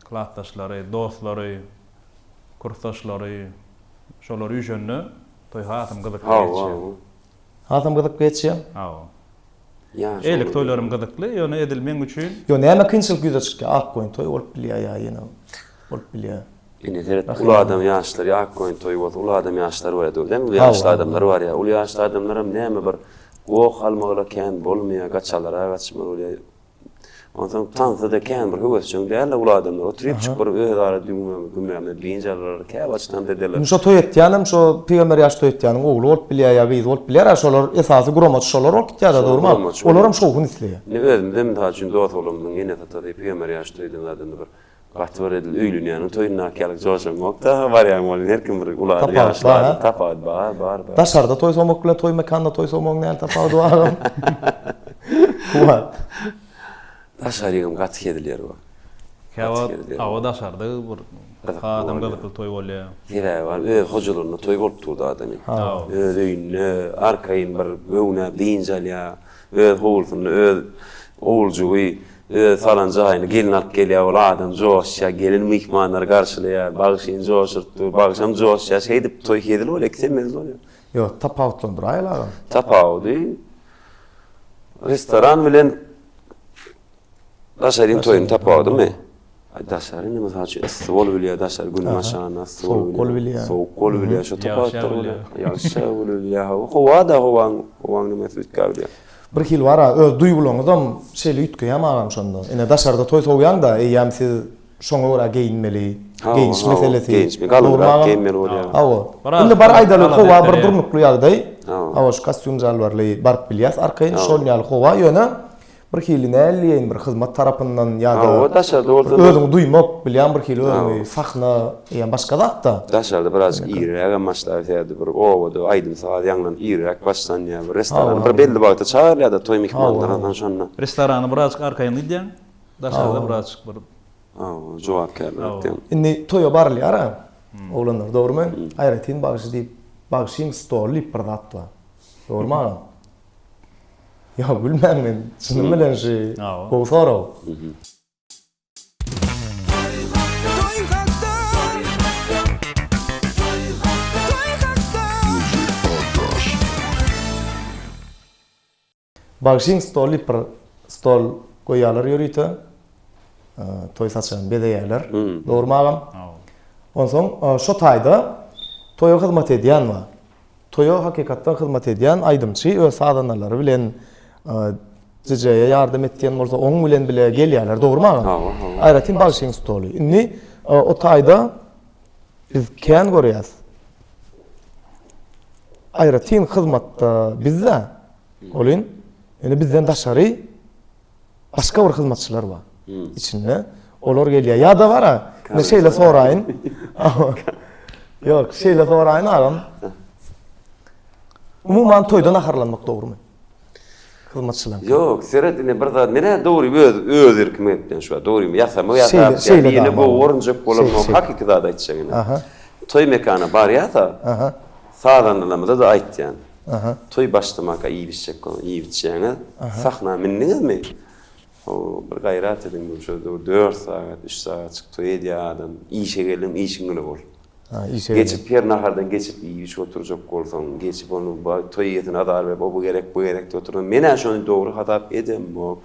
klasdaşlary, dostlary, kursdaşlary şolar üýşende toý hasam gyzykly geçýär. Hasam gyzykly geçýär? Hawa. Eýleki toýlaram gyzykly, ýöne edil meň üçin. Ýo näme kynçylyk ýüze çykýar? Akgoýun toýy bolup bilýär ýa ýene bolup bilýär. Ine seret uly adam ýaşlary ak goýun toýy bolsa uly adam ýaşlary bolýar dogry dälmi uly ýaşly adamlar barýar uly ýaşly adamlaram näme bir goh almagyla kän bolmaýar gaçalara gaçmaly bolýar. Onsoň tansa-da kän bir höwesjeň däldi uly adamlar. Oturypjyk bir özara düňňämi, dynç alarlar, käwagt tans ederler. Indi şo toý etýänem şo pygamber ýaş toý etýäniň ogly bolup bilýär ýa gyzy bolup bilýär, a şolar esasy guramaçy şolar bolup gitýär-de, dogrymy? Olaram şowhun isleýär. Indi özümizem mysal üçin dost oglanymyzyň enesi-atasy pygamber ýaş toýdan zaten bir Gaty bir edil öýlenýäniň toýundaky ýaly joşamok-da, barýaň welin her kim bir uly adam, ýaşly adam, tapawut bar, bar, bar. Daşarda toý sowmak bilen toý mekanda toý sowmagyň näme tapawudy bar agam? Kuwat. Daşarygam gaty hezil ýeri bar. Käwagt hawa daşarda bir adam gyzykly toý bolýar. Sebäbi bar, öz hojalygynda toý bolup durdy adamyň. Öz öýünde arkaýyn bir göwnäp dynç alýar. Öz howlusynda öz oguljygy öz salan jaýyny gelin alyp gelýär, ol adam joşýar, gelin myhmanlary garşylaýar, bagşyny joşuryp dur, bagşam joşýar, şeýdip toý hezil bolýar, ikisem hezil bolýar. Ýok, tapawutlandyraýaly agam. Tapawudy restoran bilen daşaryň toýunyň tapawudymy? Aý daşary indi mysal üçin yssy bolup bilýär, daşary günüň aşagynda yssy bolup bilýär, sowuk bolup bilýär, şo tapawutlar bolýar. Ýagyş ýagyp bilýär, hawa, howa-da howaň, howaň nemesi üýtgäp bilýär. Bir hili bar-a, öz duýgularyňyzam şeýle üýtgeýärmi agam şonda? Ine daşarda toý sowýaň-da, eýýäm siz şoňa görä geýinmeli, geýniş meselesi. Geýinişmi, galyňrak geýinmeli bolýar. Hawa. Indi bar aýdaly howa bir durnukly ýagdaý. Hawa, şu kostýum-jalbarly baryp bilýäs arkaýyn, şol ýaly howa, ýöne Bir hili näl diýeýin bir hyzmat tarapyndan ýa-da Hawa daşarda bolsa özüňi duýmak bilýän bir hili özüňi sahna diýen başga zatda. Daşarda birazjyk irrägem başlaberýärdi bir obada aýdym saz ýaňlanyp irräk başlanýar bir restorana bir belli wagta çagyrylýarda toý myhmanlary onsoň şonda. Restorana birazjyk arkaýyn gidýäň daşarda birazjyk bir. Hawa jogapkärliräk diýen. Indi toýa barylýar-a oglanlar dogrymy aýratyn bagşy diýip bagşyň stoly diýip bir zat bar dogrymy agam. Ýa gülmäň men çynym bilen şu gowy sorag. Bagşyň stoly bir stol goýýarlar ýörite. Toý saçagyny bezeýärler. Dogrymy agam? Onsoň şo taýda toýa hyzmat edýän bar. Toýa hakykatdan hyzmat edýän aýdymçy öz sazandalary bilen DJ-e ýardam etýän bolsa oň bilen bile gelýärler dogrymy agam? Hawa hawa. Aýratyn bagşyň stoly. Indi o taýda biz kän görýäs. Aýratyn hyzmatda bizde welin ýöne bizden daşary Başga bir hyzmatçylar bar. Içinde olar gelýär. Ýa-da bar-a, indi şeýle soraýyn. Ýok, şeýle soraýyn agam. Umuman toýda naharlanmak dogrumy? Hyzmatçylaryň. Ýok, seret indi bir zat, men-ä dogry öz öz erkime gepleýän şu wagt. Dogrymy ýasama ýasap, ýa gowy görünjek bolamok, hakyky zat aýtjak indi. Toý mekana barýas-a, sazandalarymyza-da aýtýan. Toý başlamaka iýip içjek bolsaň iýip içýäňiz. Sahna mindiňizmi? Ho, bir gaýrat ediň bu şo dört sagat, üç sagatjyk toý edýär adam. Işe geldiň, işiň bile bol. Geçip her nahardan geçip iýip içip oturjak bolsaň, geçip ony toý eýesine azar berip, o bu gerek, bu gerek diýip otursaň, men-ä şony dogry hasap edemok.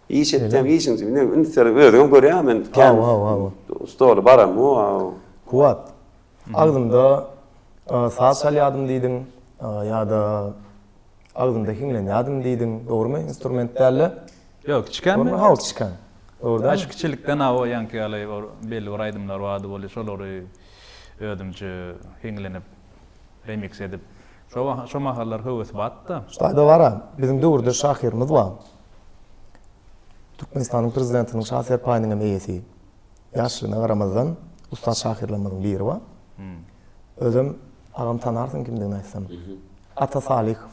Iş etseň işiň indi üns berip özüňem görýäň men kän stola baramok. Kuwat, Agzymda saz çalýardym diýdiň, ýa-da agzymda hiňlenýärdim diýdiň, dogrumy? Instrument däl-de. Ýok, kiçikämmi? Hawa, kiçikäm. Dogry dälmi? Şu kiçilikden hawa, ýaňky ýaly bir belli bir aýdymlar bardy bolýa, şolary özümçe hiňlenip, remiks edip, şo şo mahallar höwes bardy-da. Şu taýda bar-a, biziň döwürdeş şahyrymyz bar. Türkmenistanyň Prezidentiniň şa serpaýynyň hem eýesi. Ýaşlygyna garamazdan ussat şahyrlarymyzyň biri bar. Özem agam tanarsyň kimdigini aýtsam. Ata Salyhow.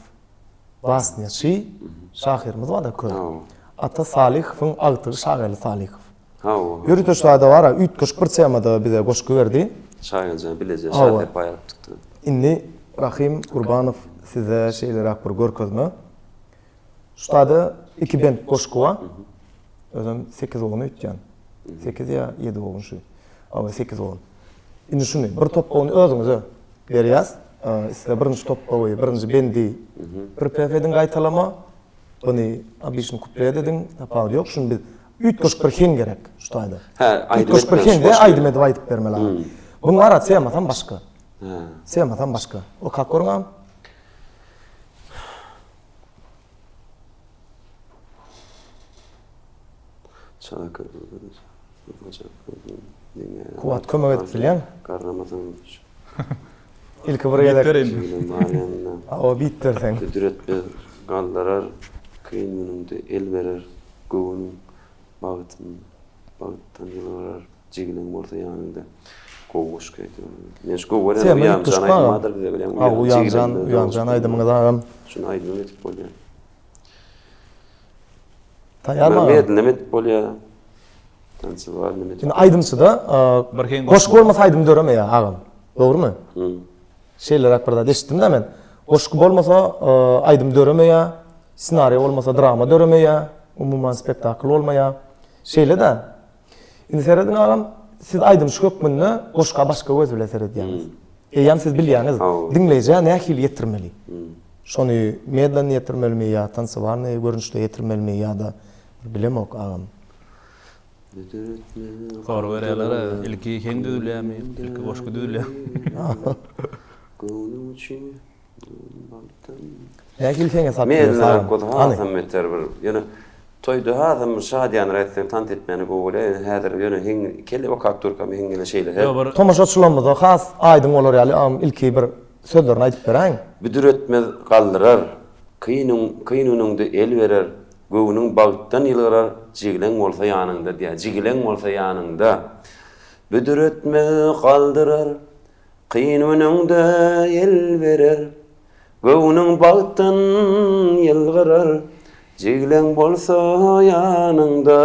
Basnýaçy şahyrymyz bar-da köp. Ata Salyhowyň agtygy Şageldi Salyhow. Ýörite şu taýda bar-a üýtgeşik bir temada bize goşgy berdi. Şageljan bileje şa serpaý alypdykda. Indi Rahym Gurbanow size şeýleräk bir görkezme. Şu taýda iki bent goşgy bar. Özem sekiz bogun öýtýän. Sekiz ýa ýedi bogun şu. Hawa, sekiz bogun. Indi şuny bir topbagyny özüňize berýäs. Isle birinji topbagy, birinji bendi pripew ediň gaýtalama. Buny obiçny kuplet ediň, tapawudy ýok. Şuny biz üýtgeşik bir heň gerek şu taýda. Hä, aýdym Üýtgeşik bir heňde aýdym edip aýdyp bermeli agam. Buň ara temasam başga. Temasam başga. Okap görüň agam. Kuwat kömek edip bilýäň. Garramasaň. Ilki bir gezek. Hawa bit berseň. Büdretmez, galdyrar, kyn günüňde el berer, göwnüň bagtyn, bagtdan ýylgyrar, jigileň bolsa ýanyňda. Gowy goşgy aýdýar. Men şu gowy görýän Uýanjan aýdym bardyr bize bilýäň. Uýanjan, Uýanjan aýdymyňyz agam. Şuny aýdym edip bolýar. Taýýar agam. Medlem edip bolýar. Tansiwal neme edip. Indi aýdymçyda goşgy bolmasa aýdym döremeýär agam. Dogrumy? Şeýleräk bir zat eşitdim-de men. Goşgy bolmasa aýdym döremeýär, ssenariý bolmasa drama döremeýär, umuman spektakl bolmaýar. Şeýle-de. Indi serediň agam, siz aýdymçy hökmünde goşga başga göz bilen seredýäňiz. Eýýäm siz bilýäňiz, diňleýjä nähili ýetirmeli. Şony medlenni ýetirmelimi ýa tansewalnyý görnüşde ýetirmelimi ýa-da bilemok agam. Sorag berýärler, ilki heň düzülýärmi, ilki goşgy düzülýärmi? Göwnüň üçin Nähili heňe salyp bilýär agam? Hany? Hasam beter bir ýöne toýda hasam bir şadyýanrak etseň tans etmäni gowy bolýar ýöne häzir ýöne heň kelle okap durkam heň ýene şeýle her Tomaşaçylarymyza has aýdyň bolar ýaly agam ilki bir sözlerini aýdyp beräýiň. Büdür etmez galdyrar, kyn kyn günüňde el berer, göwnüň bagtdan ýylgyrar, jigleň bolsa ýanyňda diýýär, jigleň bolsa ýanyňda. Büdür etmez galdyrar, Kyn günüňde el berer, Göwnüň bagtdan ýylgyrar, Jigleň bolsa ýanyňda,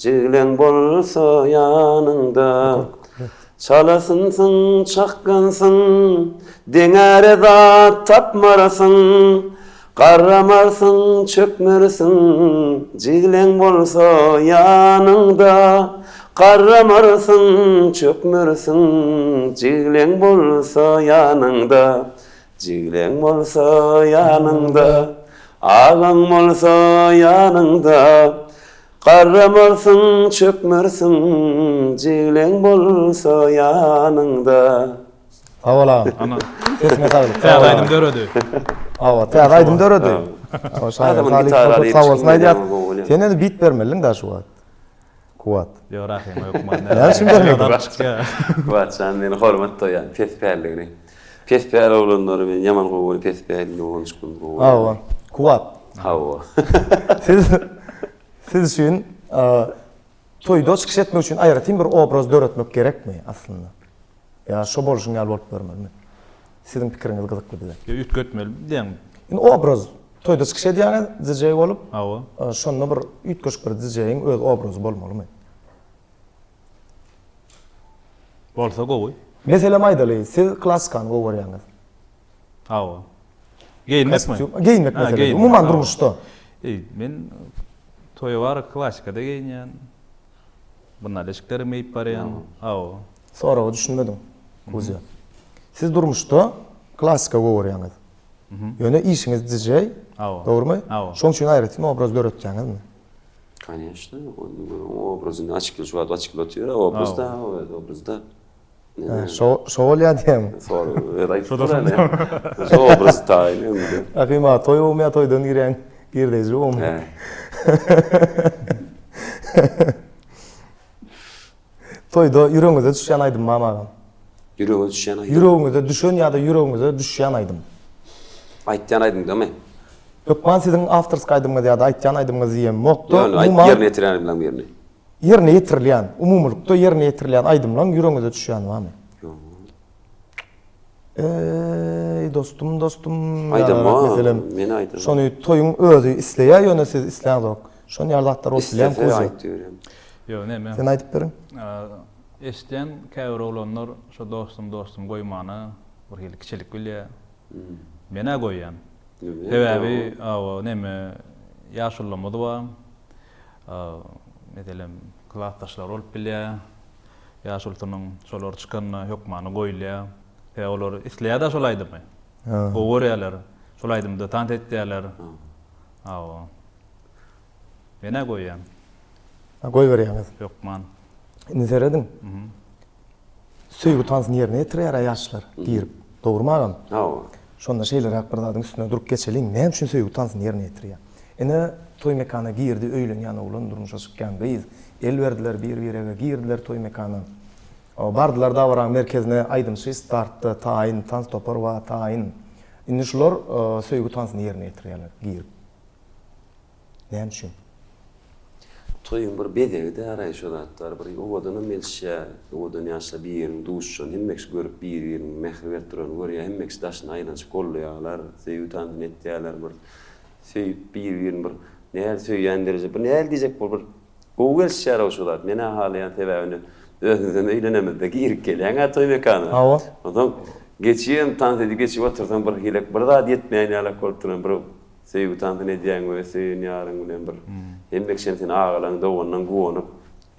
Jigleň bolsa ýanyňda. Çalasynsyň, çakgansyň, Deňäre zat tapmarsyň, Garramarsyň, çökmersiň, Jigleň bolsa ýanyňda. Garramarsyň, çökmersiň, Jigleň bolsa ýanyňda. Jigleň bolsa ýanyňda, Agaň bolsa ýanyňda. Garramarsyň, çökmersiň, Jigleň bolsa ýanyňda. Sag bol agam. Ana. Sesiňe saglyk. Täze aýdym döredi. Hawa, täze aýdym döredi. Hawa, şaýyr Salyh sag bolsun aýdýas. Sen indi bit bermelidiň da şu wagt. Kuwat. Ýok, Rahyma hökman. Näme üçin bermediň? Kuwat jan meni hormat doýýan pespälligini. Pespäl oglanlary men ýaman gowy görýän pespäl oglanjyklary gowy görýän. Hawa. Kuwat. Hawa. Siz siz üçin toýda çykyş etmek üçin aýratyn bir obraz döretmek gerekmi aslynda? Ýa şo bolşuň ýaly bolup görmelimi? Siziň pikiriňiz gyzykly bize. Ýa üýtgetmeli diýýäňmi? Indi obraz, toýda çykyş edýäňiz DJ bolup. Hawa. Şonda bir üýtgeşik bir DJ-iň öz obrazy bolmalymy? Bolsa gowy. Meselem aýdaly, siz klassikany gowy görýäňiz. Hawa. Geýinmekmi? Geýinmek meselesi. Umuman durmuşda. Eý, men toýa baryp klassikada geýinýän. Bundan eşiklerimi geýip barýan. Hawa. Soraga düşünmediň, Kuzýa. Siz durmuşda klassika gowy görýäňiz. Ýöne işiňiz DJ, dogrumy? Şoň üçin aýratyn obraz döretýäňizmi? Koneçno, obrazyny açyk şu wagt açyk otyr, obrazda, obrazda. Şo şo bolýar diýýäňmi? Şo obraz taýyn öňde. Rahym aga, toý gowumy ýa toýdan girýän girdeji gowumy? Toýda ýüregiňize düşýän aýdym barmy agam? Ýürege düşýän aýdym. Ýüregiňize düşen ýa-da ýüregiňize düşýän aýdym. Aýtýan aýdymdamy? Hökman siziň awtorskiý aýdymyňyz ýa-da aýtýan aýdymyňyz diýemokda. Ýöne aýt ýerine ýetirýän aýdymlaryň birini. Ýerine ýetirilýän, umumylykda ýerine ýetirilýän aýdymlaryň ýüregiňize düşýäni barmy? Ýok. Eý dostum dostum Aýdamok meselem. Men aýdamok. Şony toýuň özi isleýär ýöne siz isläňzok. Şon ýaly zatlar bolup bilýärmi Islese aýt diýerem. Ýok neme. Sen aýdyp beriň. Eşitýän käbir oglanlar şo dostum dostum goýmana bir hili kiçilik bilýär. Menä goýýan. Sebäbi hawa neme ýaşulymyz bar. Meselem klasdaşlary bolup bilýär. Ýaşulusynyň şolar çykanda hökmany goýulýar. Sebäbi olar isleýär-de şol aýdymy. Gowy görýärler. Şol aýdymda tans etýärler. Hawa. Men-ä goýýan. Ha, goýberýäňiz. Hökman. Indi serediň. Söýgi tansyny ýerine ýetirýär-ä ýaşlar girip. Dogrumy agam? Hawa. Şonda şeýleräk bir zadyň üstünde durup geçeliň. Näme üçin söýgi tansyny ýerine ýetirýär? Ine, toý mekana girdi öýlenýän oglan, durmuşa çykýan gyz. El berdiler bir-birege, girdiler toý mekana. Bardylar dabaraň merkezine, aýdymçy startda taýyn, tans topar bar taýyn. Indi şular söýgi tansyny ýerine ýetirýärler girip. Näme üçin? Toýuň bir bezegi däraý şo zatlar bir owadanam gelişýär, owadan ýaşlar bir-biriniň duşuşan hemme kişi görüp bir-biriniň mähir berip duranyny görýär, hemme kişi daşyna aýlanyşyp gollaýarlar, söýgi tansyny etýärler bir söýüp bir-birini bir näl söýýän dereje bir näl diýjek bol bir gowy gelişýär-ow şo zat men-ä halaýan sebäbini özümizem öýlenemizde girip gelýäň-ä toý mekana. Hawa. Onsoň geçibem tans edip geçip otursaň bir hilek bir zat ýetmeýän ýalak bolup duran bir Söýgi tansyny edýäň we söýen ýaryň bilen bir hemme kişem seni agalaň doganyň guwanyp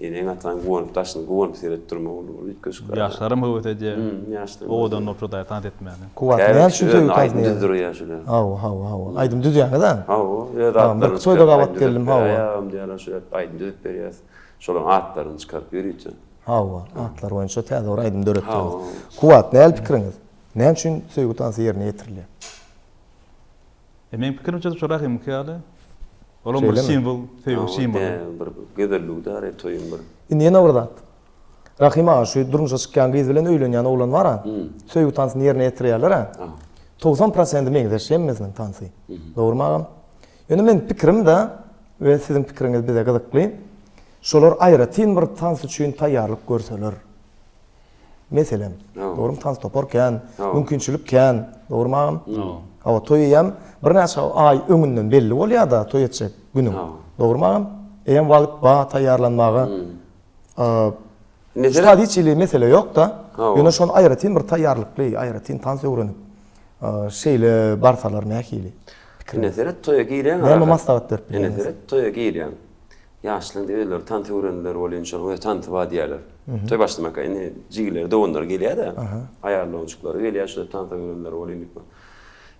eneň ataň guwanyp daşyny guwanyp seredip durmak ol bir üýtgeşik zat. Ýaşlaram höwes edýär. Ýaşlar. Owadan bolup şo tans etmäne. Kuwwat Käbir näme kişi üçin söýgi özüne aýdym tansyny edýär? düzdürýär şular. Hawa hawa hawa aýdym düzýäňiz-ä? Hawa öz Ha, atlaryny bir toýda çykaryp gabat aýdym düzüp geldim hawa. berýär agam diýýärler şular aýdym düzüp berýäs. Şolaryň atlaryny çykaryp ýörite. Hawa atlar boýunça täze bir aýdym döretdiňiz. Hawa. Kuwwat näl pikiriňiz? Näme üçin söýgi tansy ýerine ýetirilýär? E meň pikirimçe şu Rahymyňky ýaly. Olam bir simwol, söýgi simwoly. Bir gözelligi däri toýuň bir. Indi ýene bir zat. Rahym aga şu durmuşa çykýan gyz bilen öýlenýän oglan bar-a. Söýgi tansyny ýerine ýetirýärler-ä. 90 prosendi meňzeş hemmesiniň tansy. Dogrymy agam? Ýöne meň pikirim-de we siziň pikiriňiz bize gyzykly. Şolar aýratyn bir tans üçin taýýarlyk görseler. Meselem, dogrymy tans topar kän, mümkinçilik kän, dogrymy agam? Hawa, toý eýýäm birnäçe aý öňünden belli bolýar-da, toý etjek günüň. Dogrymy agam? Eýýäm wagt bar taýýarlanmaga. Şu taýda hiç hili mesele ýok-da. Ýöne şony aýratyn bir taýýarlykly, aýratyn tans öwrenip, şeýle barsalar nähili? Ine seret toýa girýäň. Näme maslahat berip bilýäňiz? Ine seret toýa girýäň. Ýaşlaryň indi özleri tans öwrendiler welin şonuň özi tansy bar diýýärler. Toý başlamaka indi jigileri, doganlary gelýär-de, aýal doganjyklary gelýär şular tans öwrendiler welin diýip.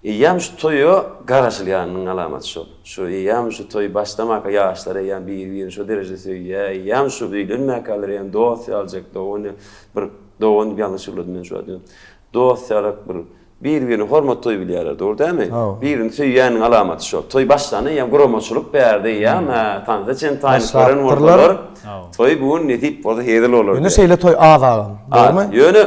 Eýýäm şu toýa garaşylýanynyň alamaty şol. Şu eýýäm şu toý başlamaka ýaşlar eýýäm biri-birini şo derejede söýýär, eýýäm şu öýlenmäkäler eýýäm dost ýaljak dogan bir dogan diýip ýalňyş gürledim men şu wagt. Dost ýalak bir Bir-birine hormat toý bilýärler, dogry dälmi? Bir-birini söýýäniniň alamaty şol. Toý başlanda eýýäm guramaçylyk bärde eýýäm, hä, tansa çen taýynlyk gören bolsalar, toý bu gün nesip bolsa hezil bolar. Ýöne şeýle toý az agam, dogrymy? Ýöne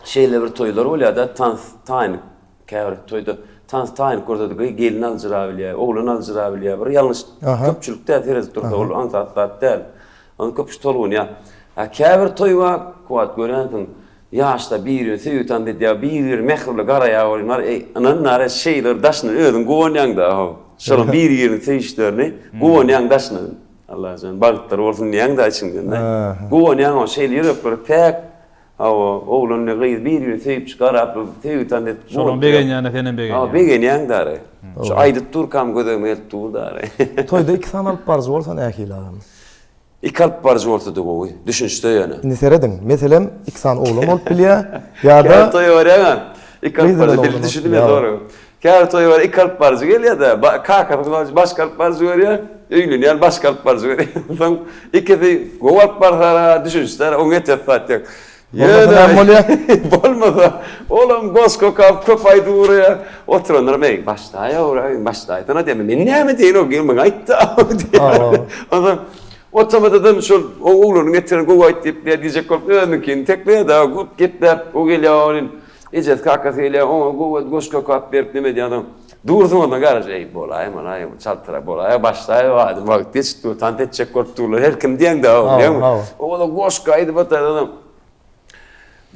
şeýle bir toýlar bolýar-da, tans taýynlyk, käbir toýda tans taýynlyk görse-de gyz gelin aljyrabilýär, oglan aljyrabilýär, bir ýalňyş köpçülik-dä seredip dursa ol aňsat zat däl. Ony köp kişi tolgunýar. A käbir toý bar, Kuwwat görýänsiň, Ýaşlar bir-birini söýgi tans edýär, bir-birine mähirli garaýar bolýar. Eý, ynan nare şeýle bir daşyndan özüň guwanýaň-da, how. Şolaryň bir-birini söýüşlerini guwanýaň daşyndan. Allajan bagtlary bolsun diýýäň-de içiňden-de. Guwanýaň-ow, şeýle ýürekleri päk, hawa, oglan bilen gyz bir-birini söýüp garap, söýgi tans edip. Şolaryň begenýänine senem begenýäň. Hawa, begenýäň dary. Şu aýdyp durkam göz öňüme gelip dur dary. Toýda iki sany alyp baryjy bolsa nähili agam? Iki alyp baryjy bolsady gowy. Düşünişse ýöne. Indi serediň, meselem, iki sany oglan bolup bilýär, ýa-da. Käbir toýa barýaňa, iki alyp baryjy, dil düşündim men dogry. Käbir toýa barýaň, iki alyp baryjy gelýär-de, kakasy başga alyp baryjy görýär, öýlenýän başga alyp baryjy görýär. Soň ikisi gowy alyp barsa-ra, düşünişse-ra, oňa etjek zat ýok. Bolmasa näme bolýar? Bolmasa, olam goşgy okap, köp aýdyp urýar. Oturanlar, Eý, başlaý-ow, başlaýsana diýýär. Men näme diýeýin, ol gel maňa aýtdy-a diýýär. Onsoň otomadadan şol oglanyň getiren gowy aýt diýip, diýjek bolup özüniňkini tekleýär-de, köp gepläp, o gelýär, ol ejesi, kakasy gelýär, oňa gowy goşgy okap berip neme edýär. Onsoň dursuň ondan garaş, eý, bolaýmaly-aý, çaltrak bolaý, başlaý, adam wagt geçip dur, tans etjek bolup durlar, her kim diýeňde, diýeňmi? Oňa-da goşgy aýdyp otyr, onsoň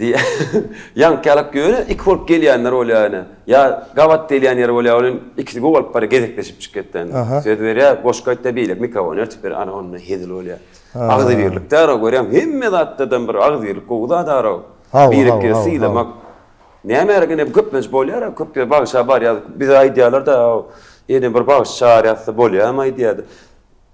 diýýär. Ýaňky ýalak ýöne iki bolup gelýänler bolýar ýöne. Ýa gabat gelýän ýeri bolýar, ol ikisi gowy alyp barýar, gezekleşip çykýar. Söz berýär, goşgy aýtýar, beýleki mikrofony örtüp berýär, ana onda hezil bolýar. Agzybirlik däl-ow, görýäňmi, hemme zatda-da bir agzybirlik gowy zat-ow. Birek-biregi sylamak. Näme gerek ine köplenç bolýar köp ýer bagşa barýar bize aýdýarlarda ýene bir bagşy çagyrýasda bolýamy aýdýarda.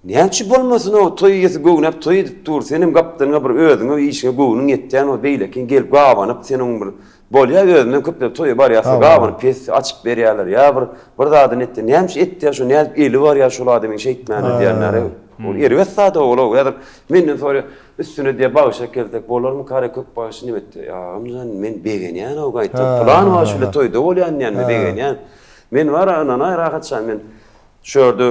Näme üçin bolmasyn o toý eýesi göwnäp toý edip dur senem gapdalyňa bir özüňe işiňe göwnüň ýetýän bolsa beýlekiň gelip gabanyp sen oň bir bolýar özünden köpler toýa barýarsa gabanyp pes açyp berýärler ýa bir bir zadyny etdi näme üçin etýär şo nädip eli barýar şol adamyň şeýtmäne diýenleri ol erbet zat ol häzir menden soraýar Üstüne diýýär, bagşa gelsek bolarmykara köp bagşy neme etdi? Agamjan men begenýän-ow gaýtam. Pylan bagşy bile toýda bolýan diýende begenýän. Men bar-a ynanaý Rahatjan men şu ýerde.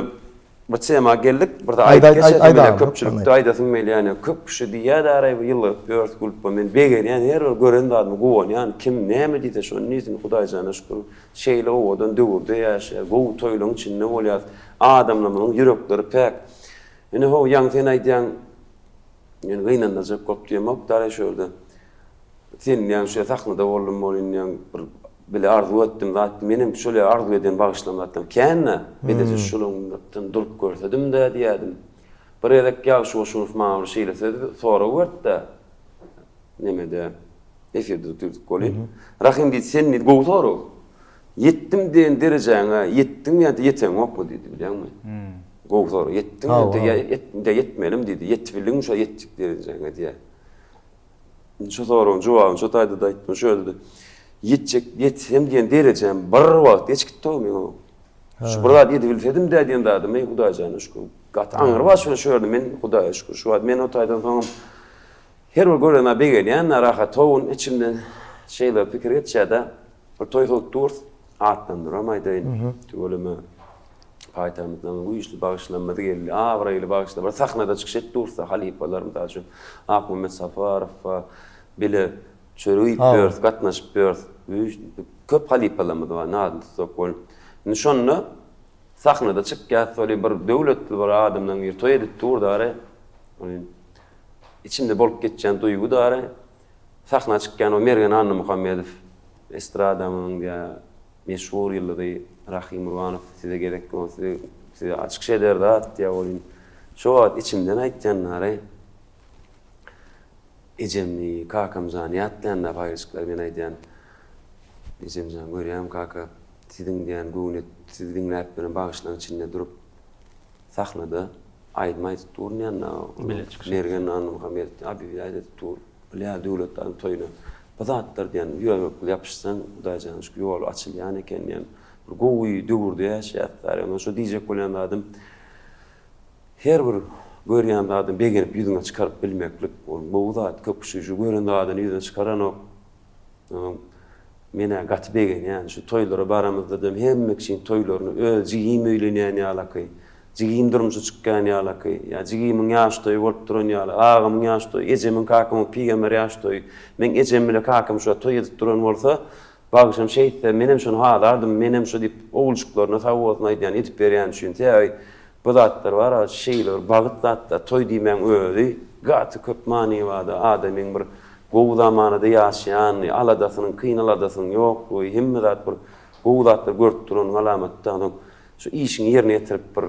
Bir tema geldik, bir zat aýdyp geçesim gelýär, köpçülikde aýdasym gelýär, ýöne köp kişi diýýär däraý bu ýylgyryp ýörüs gülüp men begenýän her bir gören zadyma guwanýan, kim näme diýse şony diýsin Hudaýjana şükür şeýle owadan döwürde ýaşaýas, gowy toýlaryň içinde bolýas, adamlarymyzyň ýürekleri päk. Ine how ýaňy sen aýdýaň men gynandyrjak bolup diýemok däraý şu ýerde. Sen diýýäň şu sahnada boldum bolyn diýýäň bir bile arzuw etdim zat menem şol ýa arzuw eden bagyşlan zatlarym kän-dä bileje şolaňdan durup görsedim-dä diýýädim. Bir gezek Ýagşy Goşunow maňa bir şeýle söz sorag berdi-dä nemede efirde otyrdyk welin Rahym diýdi sen diýdi gowy sorag ýetdim diýen derejäňe ýetdiňmi ýa-da ýeteňokmy diýdi bilýäňmi gowy sorag ýetdiňmi ýa-da ýetmelimi diýdi ýetibildiňmi şo ýetjek derejäňe diýýär. Indi şu soragyň jogabyny şo taýda-da aýtdym, şu ýerde-de. Ýetjek, ýetsem diýen derejäm bir wagt geç gitdi-ow meň o. Şu bir zat edibilsedim-dä diýen zadym, eý Hudaý jana şükür. Gaty aňrybaş bilen şu ýerde men Hudaýa şükür. Şu wagt men o taýdan soňam her bir görene begenýän-de, rahat howun içimden şeýle pikir geçýär-de, bir toý sowup durus, atlandyram aýdaýyn, tüweleme. Paýtagtymyzdan güýçli bagşylarymyz geldi. Abraýly bagşylar. Bir sahnada çykyş etdi ussa halypalar, mysal üçin, Akmämmet Saparow bile çörek iýip ýörüs, gatnaşyp ýörüs. Güýçli köp halypalarymyz bar, nadyny tutsak bol. Indi şonda sahnada çykýas weli bir döwletli bir adamlaryň biri toý edip dur dary. Içimde bolup geçýän duýgy dary. Sahna çykýan o Mergen Annamuhammedow estradamyzyň diýä Meşhur ýyldyzy Rahym Gurbanow size gezek bolsa size size çykyş eder zat diýýär welin şo wagt içimden aýtýan nary ejemni kakamjany ýatlaýan da paýlaşyklar men aýdýan ejemjan görýäňmi kaka siziň diýýän göwni sizi diňläp ýören bagyşlaň içinde durup sahnada aýdym aýdyp durun diýýän da Mergen Annamuhammedow Abibi aýdyp dur. Bilýär Döwletlaryň toýuna bu zatlar diýen ýüregekli ýapyşsaň Hudaýjana şükür ýol açylýan eken diýen bir gowy döwürde ýaşaýas bäri. Ondan şo diýjek bolýan zadym her bir görýän zadyny begenip ýüzüňe çykaryp bilmeklik ol gowy zat. Köp kişi şu gören zadyny ýüzüne çykaranok. Men-ä gaty begenýän, şu toýlara baramyzda-da hemme kişiň toýlaryny öz jigim öýlenýän ýalaky, jigim durmuşa çykýan ýalaky, ýa jigimiň ýaş toýy bolup duran ýaly, agamyň ýaş toýy, ejemiň, kakamyň pygamber ýaş toýy, meň ejem bile kakam şu wagt toý edip duran bolsa, bagşam şeýtse, menem şony halardym, menem şu diýip, oguljyklaryna sag bolsun aýdýan, edip berýäni üçin. Sebäbi Bu zatlar bar-a şeýle bir bagyt zatlar, toý diýmegiň özi gaty köp many bar-da, adamyň bir gowy zamanada ýaşaýanyny, aladasynyň, kyn aladasynyň ýoklugy, hemme zat bir gowy zatlar görüp duranyň alamaty-da, onsoň şu işiňi ýerine ýetirip bir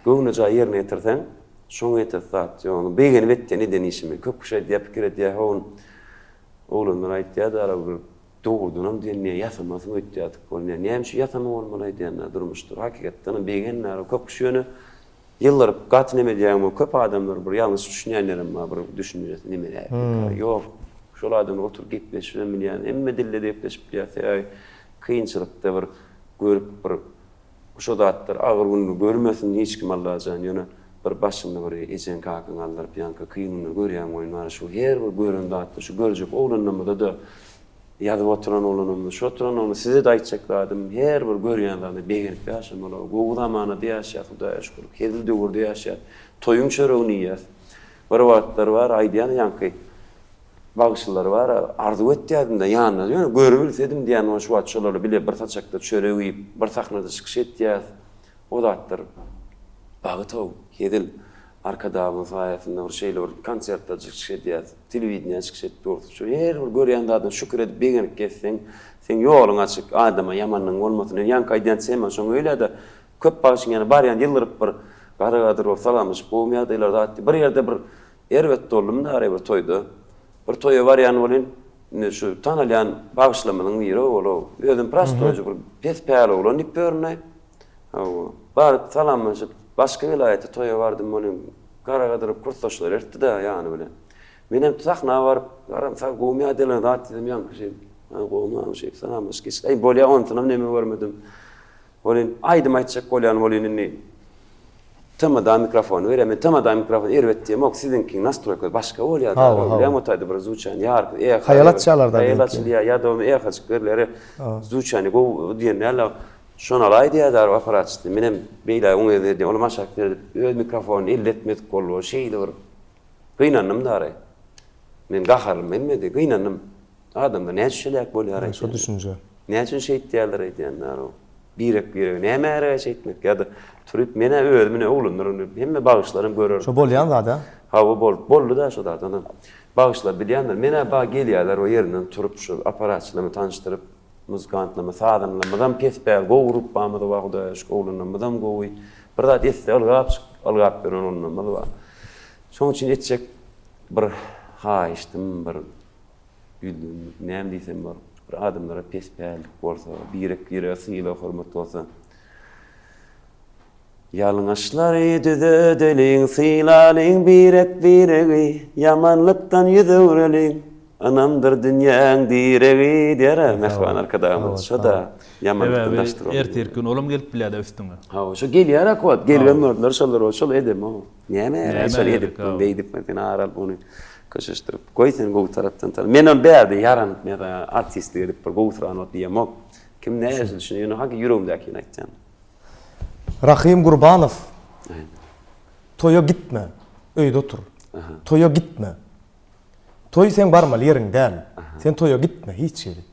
göwnejaý ýerine ýetirseň, şoňa ýetesi zat ýok. Onsoň begenip etýän eden işimi. Köp kişi aýdýar, pikir edýär, ho, oglanlar aýtýar-da, bir Dogrudanam diýen niýe ýasamasyň öýtýärdik bolýa. Näme üçin ýasama bolmaly aýdýanlar durmuşda. Hakykatdanam begenmäge köp kişi ýöne ýyldyryp gaty neme edýäň bu köp adamlar bir ýalňyş düşünýänlerem bar bir düşünjesi neme näme ýok. Şol adamlar oturyp gepleşibem bilýän hemme dilde gepleşip bilýär sebäbi kynçylykda bir görüp bir şo zatlar agyr günde görmesin hiç kim Allajan ýöne bir başyňda bir ejeň kakaň aldyryp ýaňky kyn günleri görýäň welin bar şu her bir gören zatda şu görjek oglanlarymyzada ýazyp oturan oglanlarymyz şu oturan oglan sizede aýtjak zadym her bir görýän zadyna begenip ýaşamaly gowy zamanada ýaşaýas hudaýa şükür hezil döwürde ýaşaýas toýuň çöregini iýýäs bir wagtlar bar aýdýan ýaňky Bagşylar bar arzuw etýädim-de ýanynda ýöne görübilsedim diýýän şu wagt şolarla bile bir saçakda çörek iýip bir sahnada çykyş etýäs o zatlar bagytow hezil Arkadagymyň saýasynda bir şeýle bir konsertlerde çykyş edýäs telewideniýede çykyş edip durus şu her bir görýän zadyňa şükür edip begenip gezseň seň ýoluň açyk adama ýamanlygyň bolmasyn ýöne ýaňky aýdýan tema şoň öýlede köp bagşyň ýanyna barýan ýylgyryp bir gara gadyr bolup salamlaşyp gowumy ýagdaýlar zat diýip bir ýerde bir Erbet boldum dary bir toýda. Bir toýa barýan welin, indi şu tanalýan bagşylarymyzyň biri ol-ow. Özem prostoýja bir pes päl oglan diýip ýörün-aý. Hawa. Baryp salamlaşyp, başga welaýata toýa bardym welin, gara gadyryp kursdaşlary ertdi-dä ýany bilen. Menem sahna baryp, garam sag gowumy ýa delen zat diýsem ýaňky şeý, ha gowumy agam şeýdip salamlaşyp geçdik. Aý bolýa onsunam neme görmedim. Welin aýdym aýtjak bolýan welin indi TMda mikrofony berýär. Men TMda mikrofon erbet diýemok. Siziňkiň nastroýkasy başga bolýar. Bilýän o taýda bir zwuçany ýarpy eho. Haýal açýarlar da. Haýal açylýar ýa-da ehoçyk berler. Zwuçany gowy diýen däl. Şony alaý diýýär daryp apparatçysy. Menem beýläk oňa seredýän, olam aşak seredip, öz mikrofonyny elletmedik boldy. Şeýle bir gynandym dary. Men gaharym gelmedi, gynandym. Adamlar näme üçin şeýläk bolýar aýdýan. Şo düşünje. Näme üçin şeýtýärler aýdýan dary. Birek-birege näme gerek şeýtmek ýa-da turup men-ä özüm ine oglandyryn hemme bagyşlarym görer. Şo bolýan zat-a. Hawa bolup boldy-da şo zat onam. Bagyşlar bilýändir. Men-ä ba gelýärler o ýerinden turup şu apparatçylarymy tanyşdyryp muzykantlarymyz sazanlarymyzam pes däl gowy grupbamyz bar Hudaýa şükür oglanlarymyzam gowy. Bir zat etse ylgap çykyp ylgap ýören oglanlarymyz bar. Şoň üçin etjek bir haýyştym bir Ýüzlenmek, näme diýsem bor, bir adamlara pespällik bolsa, birek-birege sylag-hormat bolsa. Ýalňyşlary düzedeliň, sylalyň birek-biregi, ýamanlykdan ýüz öwreliň, ynamdyr dünýäň diregi diýer-ä mähriban Arkadagymyz. Şo-da ýamanlykdan daş duralym. Sebäbi ertirki gün olam gelip bilýär-de üstüňe. Hawa, şo gelýär-ä Kuwat, gelibem gördüler şolar, şol edemok. Näme ýa şol edipmiň, beýdipmiň, sen ar alyp ony köşeşdirip goý sen gowy tarapdan tan. Men ony bärde ýaranyp men artistlik edip bir gowusyranok diýemok. Kim nähili düşünýär, ýöne hak ýüregimdäkini aýtýan. Rahym Gurbanow Toýa gitme, öýde otur. Toýa gitme. Toý seň barmaly ýeriň däl. Sen toýa gitme hiç ýeri.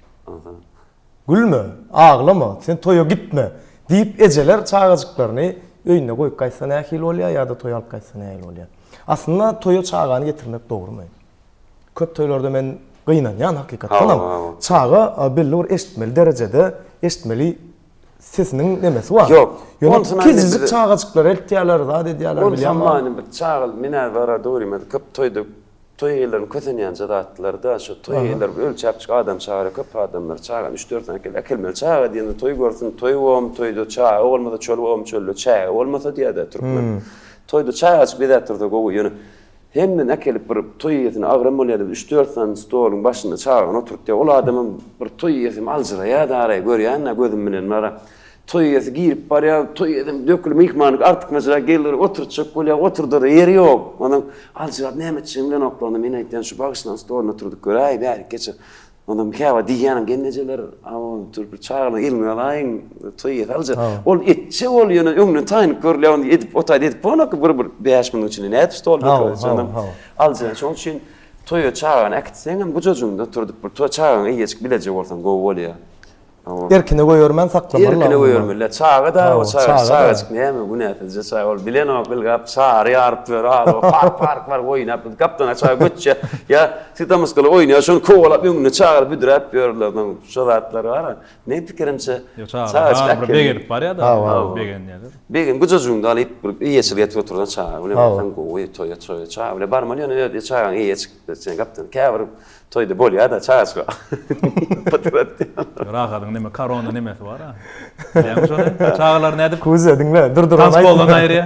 Gülme, aglama, sen toýa gitme! diýip ejeler çagajyklaryny öýünde goýup gaýtsa nähili bolýar ýa-da toýa alyp gaýtsa nähili bolýar? Aslynda toýa çagany getirmek dogrumy? Köp toýlarda men gynanýan hakykatdanam. Çaga belli bir eşitmeli derejede eşitmeli sesiniň nemesi bar. Ýok. Ýöne kiçijik çagajyklary eltýärler, zat edýärler bilýäňmi? Onsam bir çaga men-ä bara dogrymy köp toýda Toý eýelerini kösenýänçe zatlar-da, şo toý eýeleri bir ölçäp çyk adam çagyra köp adamlar çagany üç-dört sany äkel äkelmeli çaga diýende toý görsün toý bom toýda çaga bolmasa çöl bom çölde çäge bolmasa diýýä-dä türkmen. Toýda çagajyk bezäp dursa gowy ýöne hemmeni äkelip bir toý eýesine agram bolýa diýip üç-dört sany stoluň başynda çagany oturtýa ol adamam bir toý eýesem aljyraýa-da araýa görýän-dä gözüm bilen bara Toý eýesi girip barýar, toý eýesem dökülip myhmanyňky artykmajrak geldir, oturtjak bolýar, oturdara ýeri ýok. Ondan aljyrap näme etjegini bilenoklar. Onda men aýtýan şu bagyşlan stoluna oturdyp göräý, bärik geçir. Ondan käwagt diýýänem gelnejeler, aw, dur bir çagalaryň elini alaýyň, toý eýesi aljak. Ol etjek ol ýöne öňünden taýynyp görülýär, ony edip o taýda edip bolanok bir bir bäş minutyň içinde nädip stol döküp ondan aljyran. Şonuň üçin toýa çagany äkitseňem gujajyňda oturdyp bir toý çagaňa eýe çykyp bileje bolsaň gowy bolýar. Erkine goýbermän saklamaly. Erkine goýbermeli. Çaga da o çaga, çagajyk näme günäsizje çaga ol bilenok ylgap çary ýaryp ýör aly park park bar oýnap gapdana çaga göçýär. Ýa sitamyskala oýnaýar şony kowalap öňünde çagalar büdräp ýörler. Şo zatlar bar. Meň pikirimçe çagajyk bir begenip barýar da. Begenýär. Begen gujajygyňda alyp bir eýeçilik etip otursan çaga bilen barsaň gowy toýa toýa çaga bilen barmaly ýöne öz çagaň eýe çykyp sen gapdan käbir Toýda bolýa-da çagaçyk. Rahadyň neme korona nemesi bar-a. Bilýäňmi şony? Çagalary nädip? Kuzya diňle, dur dur. Tanspoldan aýyrýa.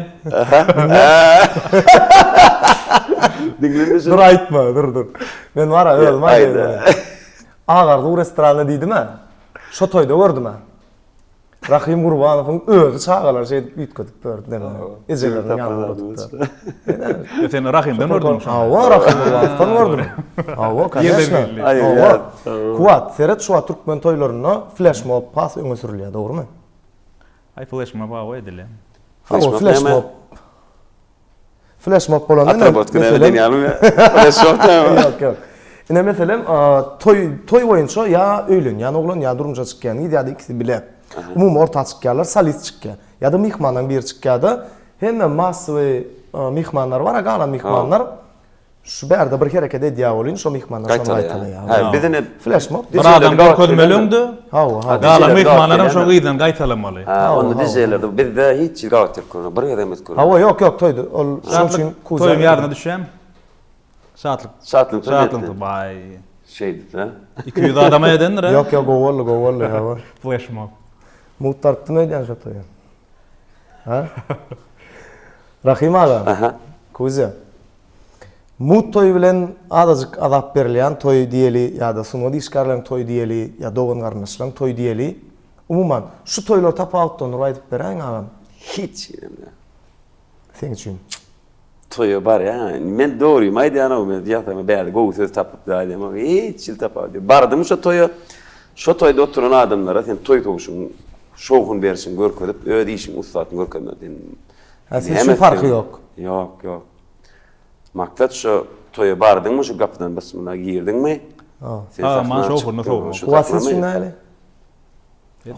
Diňle Dur aýtma, dur dur. Men bar-a özüm aýdaýyn. Agarzuw restoranda diýdim-ä. Şo toýda gördüm-ä. Rahym Gurbanowyň özi çagalary şeýdip üýtgedip berdi deme. Ejeleriniň ýanyna oturtdy. Ýa sen Rahymdan gördüňmi şony? Hawa, Rahym Gurbanowdan gördüm. Hawa, koneçno. Hawa. Kuwat, seret şu wagt türkmen toýlarynda fleşmob has öňe sürülýär, dogrumy? Aý fleşmob hawa edilýär. Hawa, fleşmob. Fleşmob bolanda ine, Atrabotka näme meselem, diýýärmi? Fleşmob näme? Ýok, ýok. Ine meselem, toý toý boýunça ýa öýlenýän oglan, ýa durmuşa çykýan gyz ýa-da ikisi bile. Umumy orta çykýarlar, solist çykýar. Ýa-da myhmanlaryň biri çykýar-da, hemme massowy myhmanlar bar-a, galan myhmanlar Şu bärde bir hereket edýär welin şo myhmanlar şony gaýtalaýar. Hä, biz ine fleşmob. Bir adam görkezmeli öňde. Hawa, hawa. Galan myhmanlaram şo yzdan gaýtalamaly. Ha, onda DJ-lerde bizde hiç hili gabat gelip görmedik. Bir gezegem edip görmedik. Hawa, ýok, ýok, toýda. Ol şoň üçin Kuzýa. Toýuň ýadyňa düşýärmi? Şatlyk. Şatlyk toý. Şatlyk toý, baý. Şeýdip, hä? 200 adama edendir, hä? Ýok, ýok, gowy boldy, gowy boldy, hawa. Fleşmob. Mugt barypdym öýdýän şo toýa. Ha? Rahym aga. Aha. Kuzýa. Mugt toýy bilen azajyk azap berilýän toý diýeli ýa-da sungat işgärleriň toýy diýeli ýa dogan-garyndaşlaryň toýy diýeli. Umuman, şu toýlary tapawutlandyryp aýdyp beräýiň agam. Hiç birem däl. Seň üçin. Toýa barýan, men dogrymy aýdýanok, men ýasama bärde gowy söz tapyp da aýdýan, hiç hili tapawut ýok. Bardym şo toýa, şo toýda oturan adamlara sen toý sowuşyň. şowhun berişiňi görkezip, öz işiň ussatyny görkezmeli. Sen Hä, siz üçin parhy ýok. Ýok, ýok. Maksat şo toýa bardyňmy, şu gapydan bismillah girdiňmi? Sen Aman şowhunyny sowmak. Kuwat siz üçin nähili?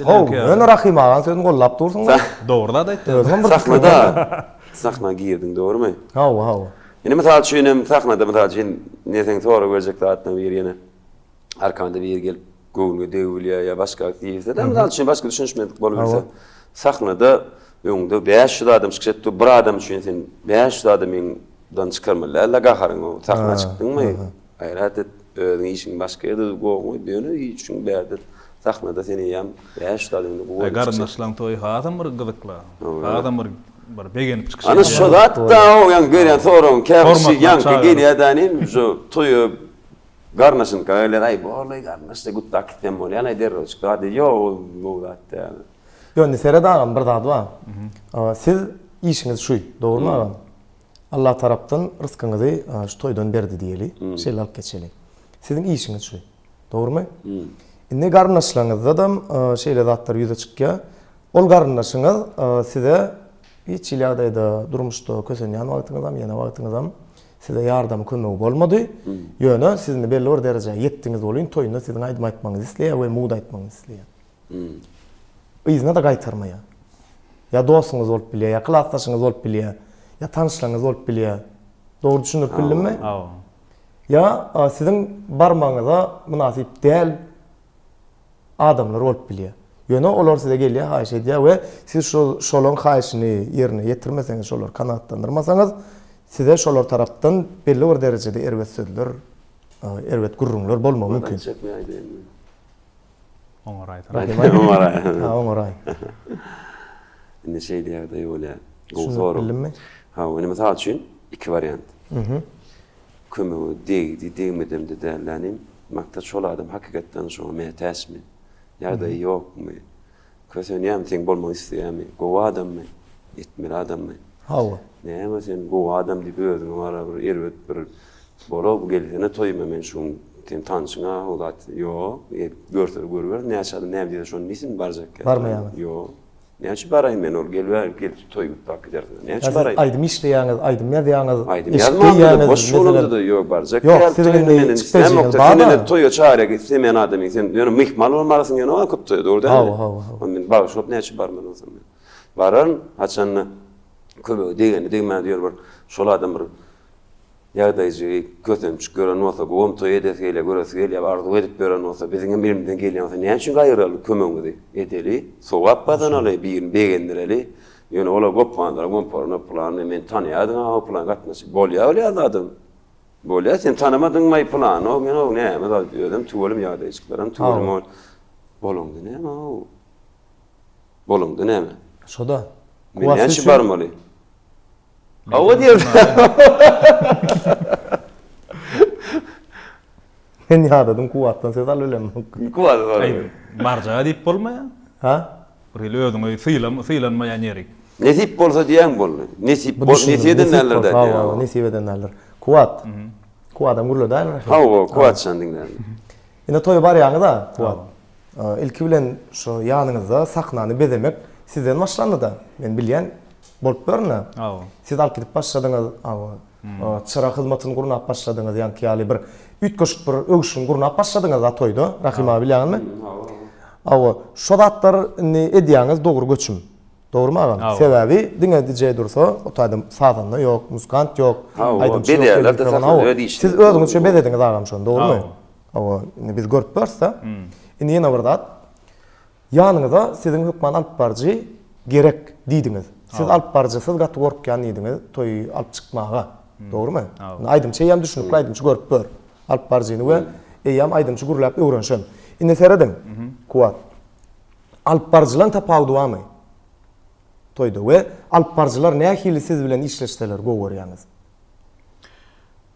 How, ýöne Rahym agaň sözüni gollap dursuň. Dogry zat aýtdy. Özüňem bir Sahnada sahna girdiň, dogrymy? Hawa, hawa. Indi mysal üçin hem sahnada mysal üçin ne seň sorag berjek zadyň biri ýene arkanda biri gelip göwnüňe degip bilýär ýa başga diýilse-de mysal üçin başga düşünişmezlik bolubilse sahnada öňde 500 adam çykyş etdi, bir adam üçin sen 500 adamyňdan çykarmaly däl-de gaharyňy. Sahna çykdyňmy? Gaýrat et, özüň işiňi başga ýerde goý, ýöne işiň bärde sahnada sen eýýäm 500 adam indi gowy. Garyndaşlaň toýy hasam bir gyzykly. Hasam bir bir begenip çykyş Ana şo zat da o ýaňky berýän soragyň käbir kişi ýaňky gelýär da nim şo toýa garyndaşyňka gelýär, aý borlaý garyndaş-da gutlap gitsem bolýar-laý derrewjik zat diýýär. Ýok ol gowy zat däl. Ýok indi seret agam bir zat bar. Siz işiňiz şu, dogrymy agam? Allah tarapdan ryskyňyzy şu toýdan berdi diýeli. Şeýle alyp geçeli. Siziň işiňiz şu. Dogrumy? Indi garyndaşlaryňyzdadam şeýle zatlar ýüze çykýar. Ol garyndaşyňyz size hiç hili ýagdaýda durmuşda kösenýän wagtyňyzam, ýene wagtyňyzam size ýardamy, kömegi bolmady. Ýöne siz indi belli bir derejä ýetdiňiz welin, toýunda siziň aýdym aýtmagyňyzy isleýär we mugt aýtmagyňyzy isleýär. Yzyna-da gaýtarmaýar. Ýa dostuňyz bolup bilýär, ýa klasdaşyňyz bolup bilýär, ýa tanyşlaryňyz bolup bilýär. Dogry düşündirip bildimmi? Hawa. Ýa siziň barmagyňyza mynasyp däl adamlar bolup bilýär. Ýöne olar size gelýär, haýyş edýär we siz şo şolaryň haýyşyny ýerine ýetirmeseňiz, şolary kanagatlandyrmasaňyz, size şolar tarapdan belli bir derejede erbet sözler, erbet gürrüňler bolmagy mümkin. Aýtjakmy aýdaýynmy? Oňaraý. Oňaraý. Ha, oňaraý. Indi şeýle ýagdaý bolýar. Gowy sorag. Bildimmi? Ha, indi mysal üçin iki wariant. Mhm. Kömege degdi, degmedem-de dällänim. Maksat şol adam hakykatdan şoňa mätäçmi? Ýagdaýy ýokmy? Kösenýärmi, seň bolmagyňy isleýärmi? Gowy adammy? Etmeli adammy? Hawa. Näme sen gowy adam diýip özüňe bara bir erbet bir bola bu gelsene toýuma men şu gün seň tanşyň-a o zat ýok görse görüber näçe adam näme diýse şony diýsin barjak ýa. Barmaýaňyz. Ýok. Näme üçin baraýyn men ol gelibä gelip toý gutlap gidersiň. Näme üçin baraýyn? Aýdym işleýäňiz, aýdym ýazýaňyz, Aýdym ýazmamda-da boş bolamda-da ýok barjak Ýok, siziň indi çykdajyňyz bar-da. Sen indi toýa çaryýa islemeýän adamyň sen ýöne myhman bolup bararsyň ýöne o köp toýa dogry dälmi? Hawa, hawa, hawa. Onda men bagyşlap näme üçin barmaly bolsam men. Bararyn, haçanda kömege degeni degmäni diýer bir şol adam bir ýagdaýjygy kösençik gören bolsa, gowam toý edesi gelýär, göresi gelýär, arzuw edip ýören bolsa, biziňem elimizden gelýän bolsa näme üçin gaýgyraly kömegimizi edeli, sogap gazanaly, birini begendireli. Ýöne olar gopgandylar, gomparyna pylany men tanaýadym-a o pylan gatnaşyk. Bolýar ol ýaly adam. Bolýar, sen tanamadyňmy-aý pylany, o men o näme zat, özem tüweleme ýagdaýjyklaram tüweleme ol. Bolaňda näme-ow? Bolaňda näme? Şo-da. Men näme üçin barmaly? Hawa diýer. Men ýadadym Kuwatdan söz alyp bilemok. Kuwat bar. Barjaga diýip bolmaýar. Ha? Bir hili özüňi sylam sylanmaýan ýeri. Nesip bolsa diýen boldy. Nesip bol, nesip edenlerdir da. Hawa, nesip edenlerdir. Kuwat. Kuwadam gürledäýler. Hawa, Kuwat şan diňlärin. Ine toýa barýaňyz-a, Kuwat. Ilki bilen şo ýanyňyzda sahnany bezemek sizden başlandy-da. Men bilýän bolup ýörün-ä. Siz alyp gidip başladyňyz, çyra hyzmatyny gurnap başladyňyz, ýaňky ýaly bir üýtgeşik bir öwüşgin gurnap başladyňyz-a toýda, Rahym aga bilýäňizmi? Hawa, şo zatlar indi edýäňiz dogry göçüm. Dogrymy agam? Sebäbi diňe DJ dursa, o taýda sazanda ýok, muzykant ýok, aýdymçy ýok. Siz özüňizçe bezediňiz agam şony, dogrymy? Hawa, indi biz görüp barys-da. Indi ýene bir zat. Ýanyňyza siziň hökman alyp baryjy gerek diýdiňiz. Siz alyp baryjysyz gaty gorkýan diýdiňiz toýy alyp çykmaga. Dogrymy? Indi aýdymçy eýýäm düşnükli aýdymçy görüp ber. Alyp baryjyny we eýýäm aýdymçy gürläp öwrenişen. Indi serediň, Kuwat. Alyp baryjylaň tapawudy barmy? Toýda we alyp baryjylar nähili siz bilen işleşseler gowy görýäňiz?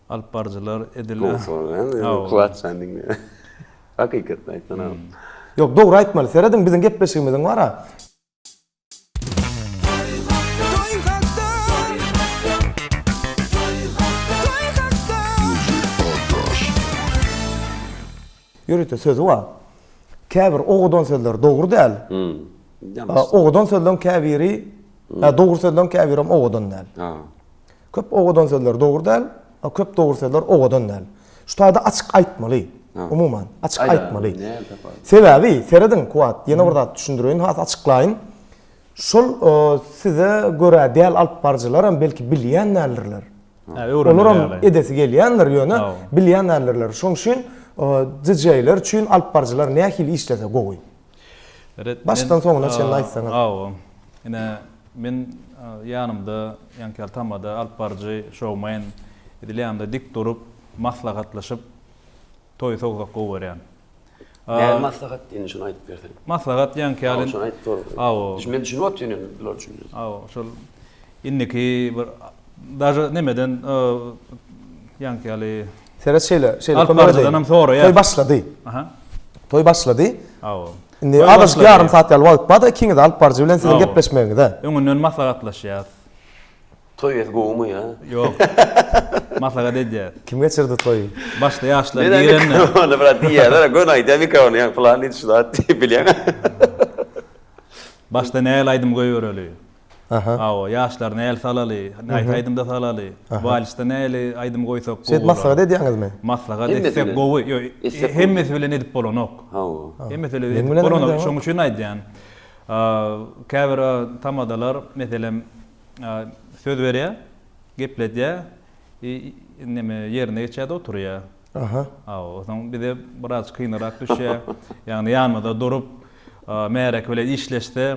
Alyp baryjylar edil. Gowy sorag. Kuwat jan diňle. Hakykatny aýtsaň agam. Ýok dogry aýtmaly serediň biziň gepleşigimiziň bara. Ýörite sözi bar. Käbir owadan sözler dogry däl. Owadan sözleň käbiri, dogry sözleň käbirem owadan däl. Köp owadan sözler dogry däl, köp dogry sözler owadan däl. Şu taýda açyk aýtmaly. Umuman, açyk aýtmaly. Sebäbi, serediň, Kuwat, ýene bir zat düşündireýin, has açyklaýyn. Şol size görä däl alyp baryjylaram belki bilýän däldirler. Olaram edesi gelýändir, ýöne bilýän däldirler. Şonuň üçin DJ-ler üçin alyp baryjylar nähili işlese gowy? Başdan soňuna çenli aýtsaňyz. Hawa. Ine, men ýanymda ýaňky ýaly tamada alyp baryjy, şoumen edil ýanymda dik durup, maslahatlaşyp toýy sowsak gowy görýän. Näme maslahat indi şony aýdyp berseň. Maslahat ýaňky ýaly. Hawa şony aýdyp dur. Hawa. Men düşünip otyryn indi bular üçin. Hawa şol indiki bir daže nemeden ýaňky ýaly. Seret şeýle, şeýle kömek edeýin. Alyp soraýar. Toý başlady. Aha. Toý başlady. Hawa. Indi azajyk ýarym saat ýaly wagt bar-da ikiňiz alyp baryjy bilen siziň gepleşmegiňize. Öňünden maslahatlaşýas. Toý ýesi gowumy ýa? Ýok. Maslahat edýäs. Kim geçirdi toýy? Başda ýaşlar girende. Mikrofona biraz diýýärler, göni aýdýar mikrofona ýa pylan diýdi şu zat diýip bilýäň. Başda näl aýdym goýbereli? Aha. Hawa, ýaşlar näl salaly, haýsy aýdymda salaly, walsda näli aýdym goýsak gowy Şeýdip bolar. maslahat edýäňizmi? Maslahat Hemmesi etsek bilen. gowy. Ýok, Etsek gowy. hemmesi bilen edip bolanok. Hawa. Hemmesi bilen Meň edip bilenem bolanok. edeňok. Şonuň üçin aýdýan. Käbir tamadalar, meselem, söz berýär, gepledýär, i neme ýerine geçýär-de oturýar. Aha. Hawa, onsoň bize biraz kynrak düşýär. Ýagny ýanymyzda durup, märeke bilen işleşse,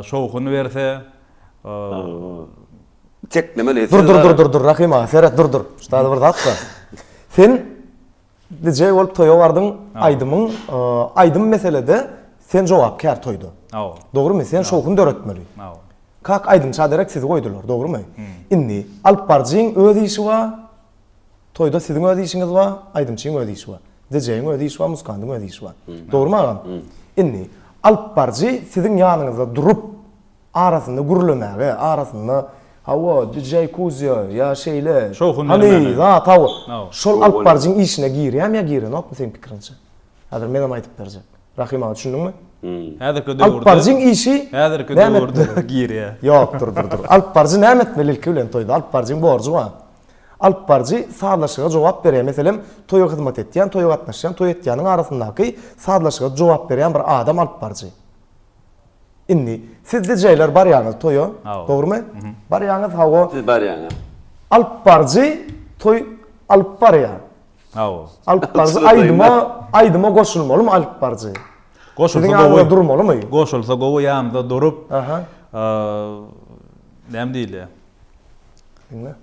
şowhun berse. Teklemeli. Dur dur dur dur dur Rahym aga seret dur dur. Şu taýda bir zat bar. Sen DJ bolup toýa bardyň, aýdymyň aýdym meselede sen jogapkär toýda. Hawa. Dogrymy? Sen şowhun döretmeli. Hawa. Kak aýdymça derek sizi goýdular, dogrymy? Indi alyp baryjyň öz işi bar, Toýda siziň öz işiňiz bar, aýdymçyň öz işi bar. DJ-iň öz işi bar, muzykantyň öz işi bar. Dogrymy agam? Indi alyp baryjy siziň ýanyňyzda durup, arasynda gürlemäge, arasynda hawa, DJ Kuzýa ýa şeýle, Şowhun hany, bermäge. zat, hawa. Şol alyp Gowy. baryjyň işine girýärmi ýa girenokmy seň pikiriňçe? Häzir menem aýdyp berjek. Rahym aga düşündiňmi? Häzirki döwürde Alyp baryjyň işi Häzirki näme döwürde etmeli? girýär. Ýok, dur, dur, dur. Alyp baryjy näme etmeli ilki bilen toýda? Alyp baryjyň borjy bar. Alyp baryjy sazlaşyga jogap berýär. Meselem, toýa hyzmat etýän, toýa gatnaşýan, toý etýäniň arasyndaky sazlaşyga jogap berýän bir adam alyp baryjy. Indi siz DJ-ler barýaňyz toýa, dogrumy? Barýaňyz, hawa. Siz barýaňyz. Alyp baryjy toý alyp barýar. Hawa. Alyp baryjy aýdyma, aýdyma goşulmalymy alyp baryjy? Goşulsa Siziň gowy. ýanyňyzda durmalymy? Goşulsa gowy ýanymyzda durup. Aha. Näme diýilýär? Diňle.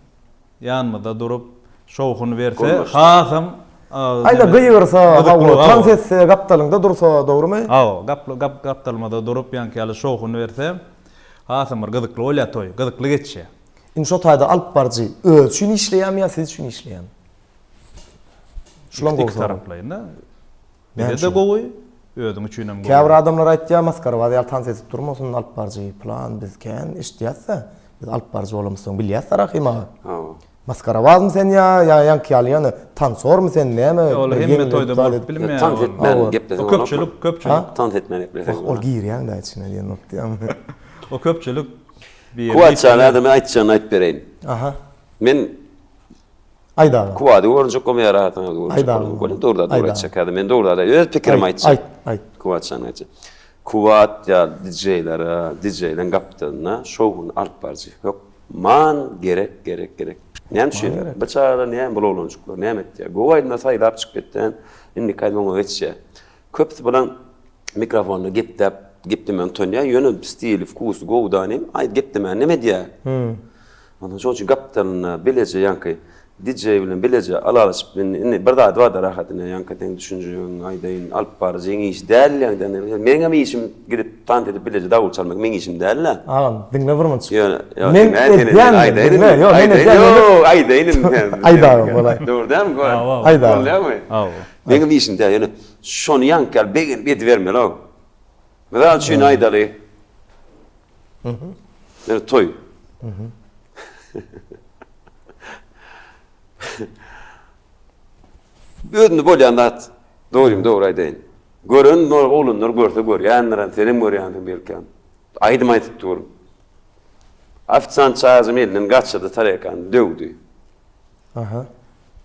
Ýanymyzda durup, şowhun berse, hasam Aýna gygyrsa, hawa, tans etse, gapdalyňda dursa, dogrumy? Hawa, gapdalymyzda durup, ýaňky ýaly şowhun berse, hasam bir gyzykly bolýar toý, gyzykly geçýär. Indi şo taýda alyp baryjy özi üçin işleýärmi ýa siz üçin işleýärmi? Şulam gowy Iki sorag. taraplaýyn-da. Bize-de gowy, özüň üçinem gowy. Käbir adamlar aýtýar, masgarabaz ýaly tans edip durmasyn alyp baryjy pylan, biz kän eşitýäs-de, biz alyp baryjy bolamyzsoň bilýäs-de Rahym aga. Hawa. Masgarabazmy sen ýa, ýa ýaňky ýaly ýöne tansormy sen näme? Ol hemme toýda bolup bilmeýär. Tans etmän gepleseň O köpçülik, köpçülik. Tans etmän gepleseň. Ol girýäň-dä içine diýen bolup diýýäňmi? O köpçülik. Kuwat jan, häzir men aýtjagyny aýdyp bereýin. Aha. Men Aýt aga. Kuwady görünjek bolma ýa rahatyňa görünjek Aýt aga. bolma. Welin dogry zat dogry Aýt aýtjak häzir. Men dogry zat öz pikirimi aýtjak. Aýt, aýt. Kuwat jan aýtjak. Kuwat ýa DJ-lere, DJ-leň gapdalynda şowhun alyp baryjy hökman gerek, gerek, gerek. Näme üçin? Bu çagalar näme bul oglanjyklar näme etýär? Gowy aýdymlar saýlap çykyp etýän, indiki aýdym oňa geçýär. Köpüsi bulan mikrofonda gepläp, geplemän utanýar, ýöne stili, wkusy gowy da nem, aý geplemän neme edýär? Ondan şonuň üçin gapdalynda bileje ýaňky DJ bilen bileje ylalaşyp indi indi bir zady barda rahat ine ýaňky seň düşünjegiň aýdaýyn alyp baryjyň işi däl ýaňky meňem işim gidip tans edip bileje dawul çalmak meň işim däl-de. Agam diňle bir munçuk. Ýöne ýok Men diňle edýän aýdaýyn diňle ýok men edýän ýok aýdaýyn indi Aýt agam bolaý. Dogry dälmi Aýt agam. Bolýarmy? Hawa. Meňem işim däl ýöne şony ýaňky ýaly begenip edibermeli-ow. Mysal üçin aýdaly. Ýöne toý. Özünde bolýan zat. Dogrymy dogry aýdaýyn. Gören oglanlar görse görýändirem, senem görýänsiň belkäm. Aýdym aýdyp dur. Ofisiant çaýajymy elinden gaçyrdy, tarelkany döwdi. Aha.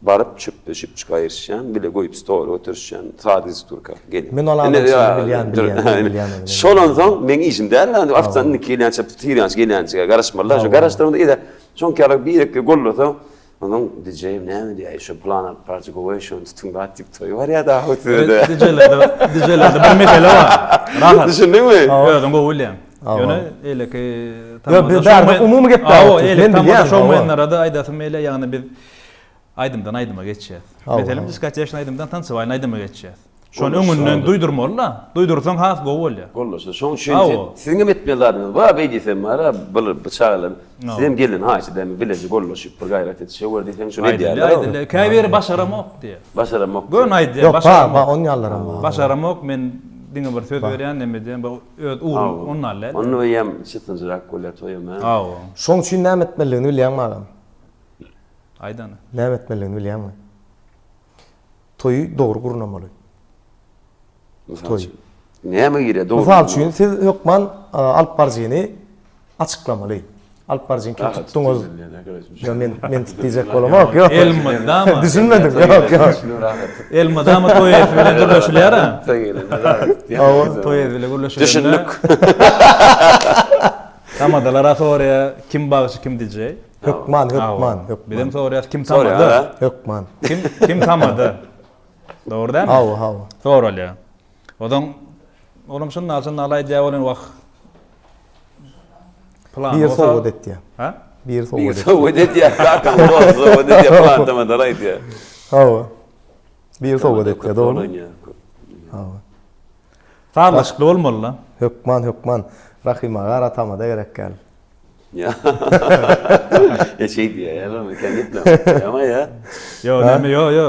Baryp çöpde çöpçük aýyryşýan, bile goýup stola oturyşýan, saz edip durka gelin. Men ol adamçyny bilýän, bilýän, bilýän ony. Şolan soň meň işim däl, ofisiant indiki gelýänçä, tirýançy gelýänçä garaşmaly-da, şo garaşdyrmada ýa-da şoňky ýaly bir-iki gollasa, Onuň DJ-em näme diýýär, şo plan alyp baryjy gowy, şony tutuň zat diýip toý barýar dagy ötüde. DJ-lerde, DJ-lerde bir mesele bar. Rahat. Düşündiňmi? Özüň gowy bilýäň. Ýöne eýleki Ýok, biz bärde umumy gep bar. Men bilýän. Şoumenlere-de aýdasym gelýär, ýagny biz aýdymdan aýdyma geçýäs. Meselem, diskoteşnyý aýdymdan tansewaýnyý aýdyma geçýäs. Şony öňünden duýdurmaly-da. Duýdursaň has gowy bolýar. Gollaşa. Şoň üçin siziň hem etmeli zadyňyz bar. Beý diýsem bar-a, bir bu çagalar sizem gelin haýyş edäýme bileje gollaşyp bir gaýrat et, şöwer diýseň şony edýärler. Aýdylýar, aýdylýar. Käbiri başaramok diýýär. Başaramok. Göni aýdýar, Ýok, bar, bar, on ýalylaram bar. Başaramok, men diňe bir söz berýän, neme edýän, bu öz ugrum ondan däl. Onda eýýäm çykgynjyrak bolýar toýam, hä? Hawa. Şoň üçin näme etmelidigini bilýäňmi agam? Aýt hany. Näme etmelidigini bilýäňmi? Toýy dogry gurnamaly. Toý. Näme girýär dogry? Mysal üçin siz hökman alyp baryjyny açyklamaly. Alyp baryjyny kim tutduňyz? Ýok men men tut diýjek bolamok. Ýok. Elmydama. Düşünmedim. Ýok ýok. Elmydama toý eýesi bilen gürleşilýär-ä. Toý eýesi bilen gürleşilende. Düşündik. Tamadalara soraýar, kim bagşy, kim DJ? Hökman, hökman, hökman. Bizem soraýas, kim tamada? Hökman. Kim kim tamada? Dogry dälmi? Hawa, hawa. Soralýar. Ozaň olam şundan şundan aýdýar welin wah. Plan Bir sowgat etýär. Ha? Bir sowgat etýär. Bir sowgat etýär. Kakam sowgat etýär, plan tamada aýdýar. Hawa. Bir sowgat etýär, dogry. Hawa. Sazlaşykly bolmaly-da. Hökman, hökman. Rahym aga ara tamada gerek däl. Ýa şeý diýýär, ýa ýa eken gitme. Ýa ýa. Ýo, näme, ýo, ýo.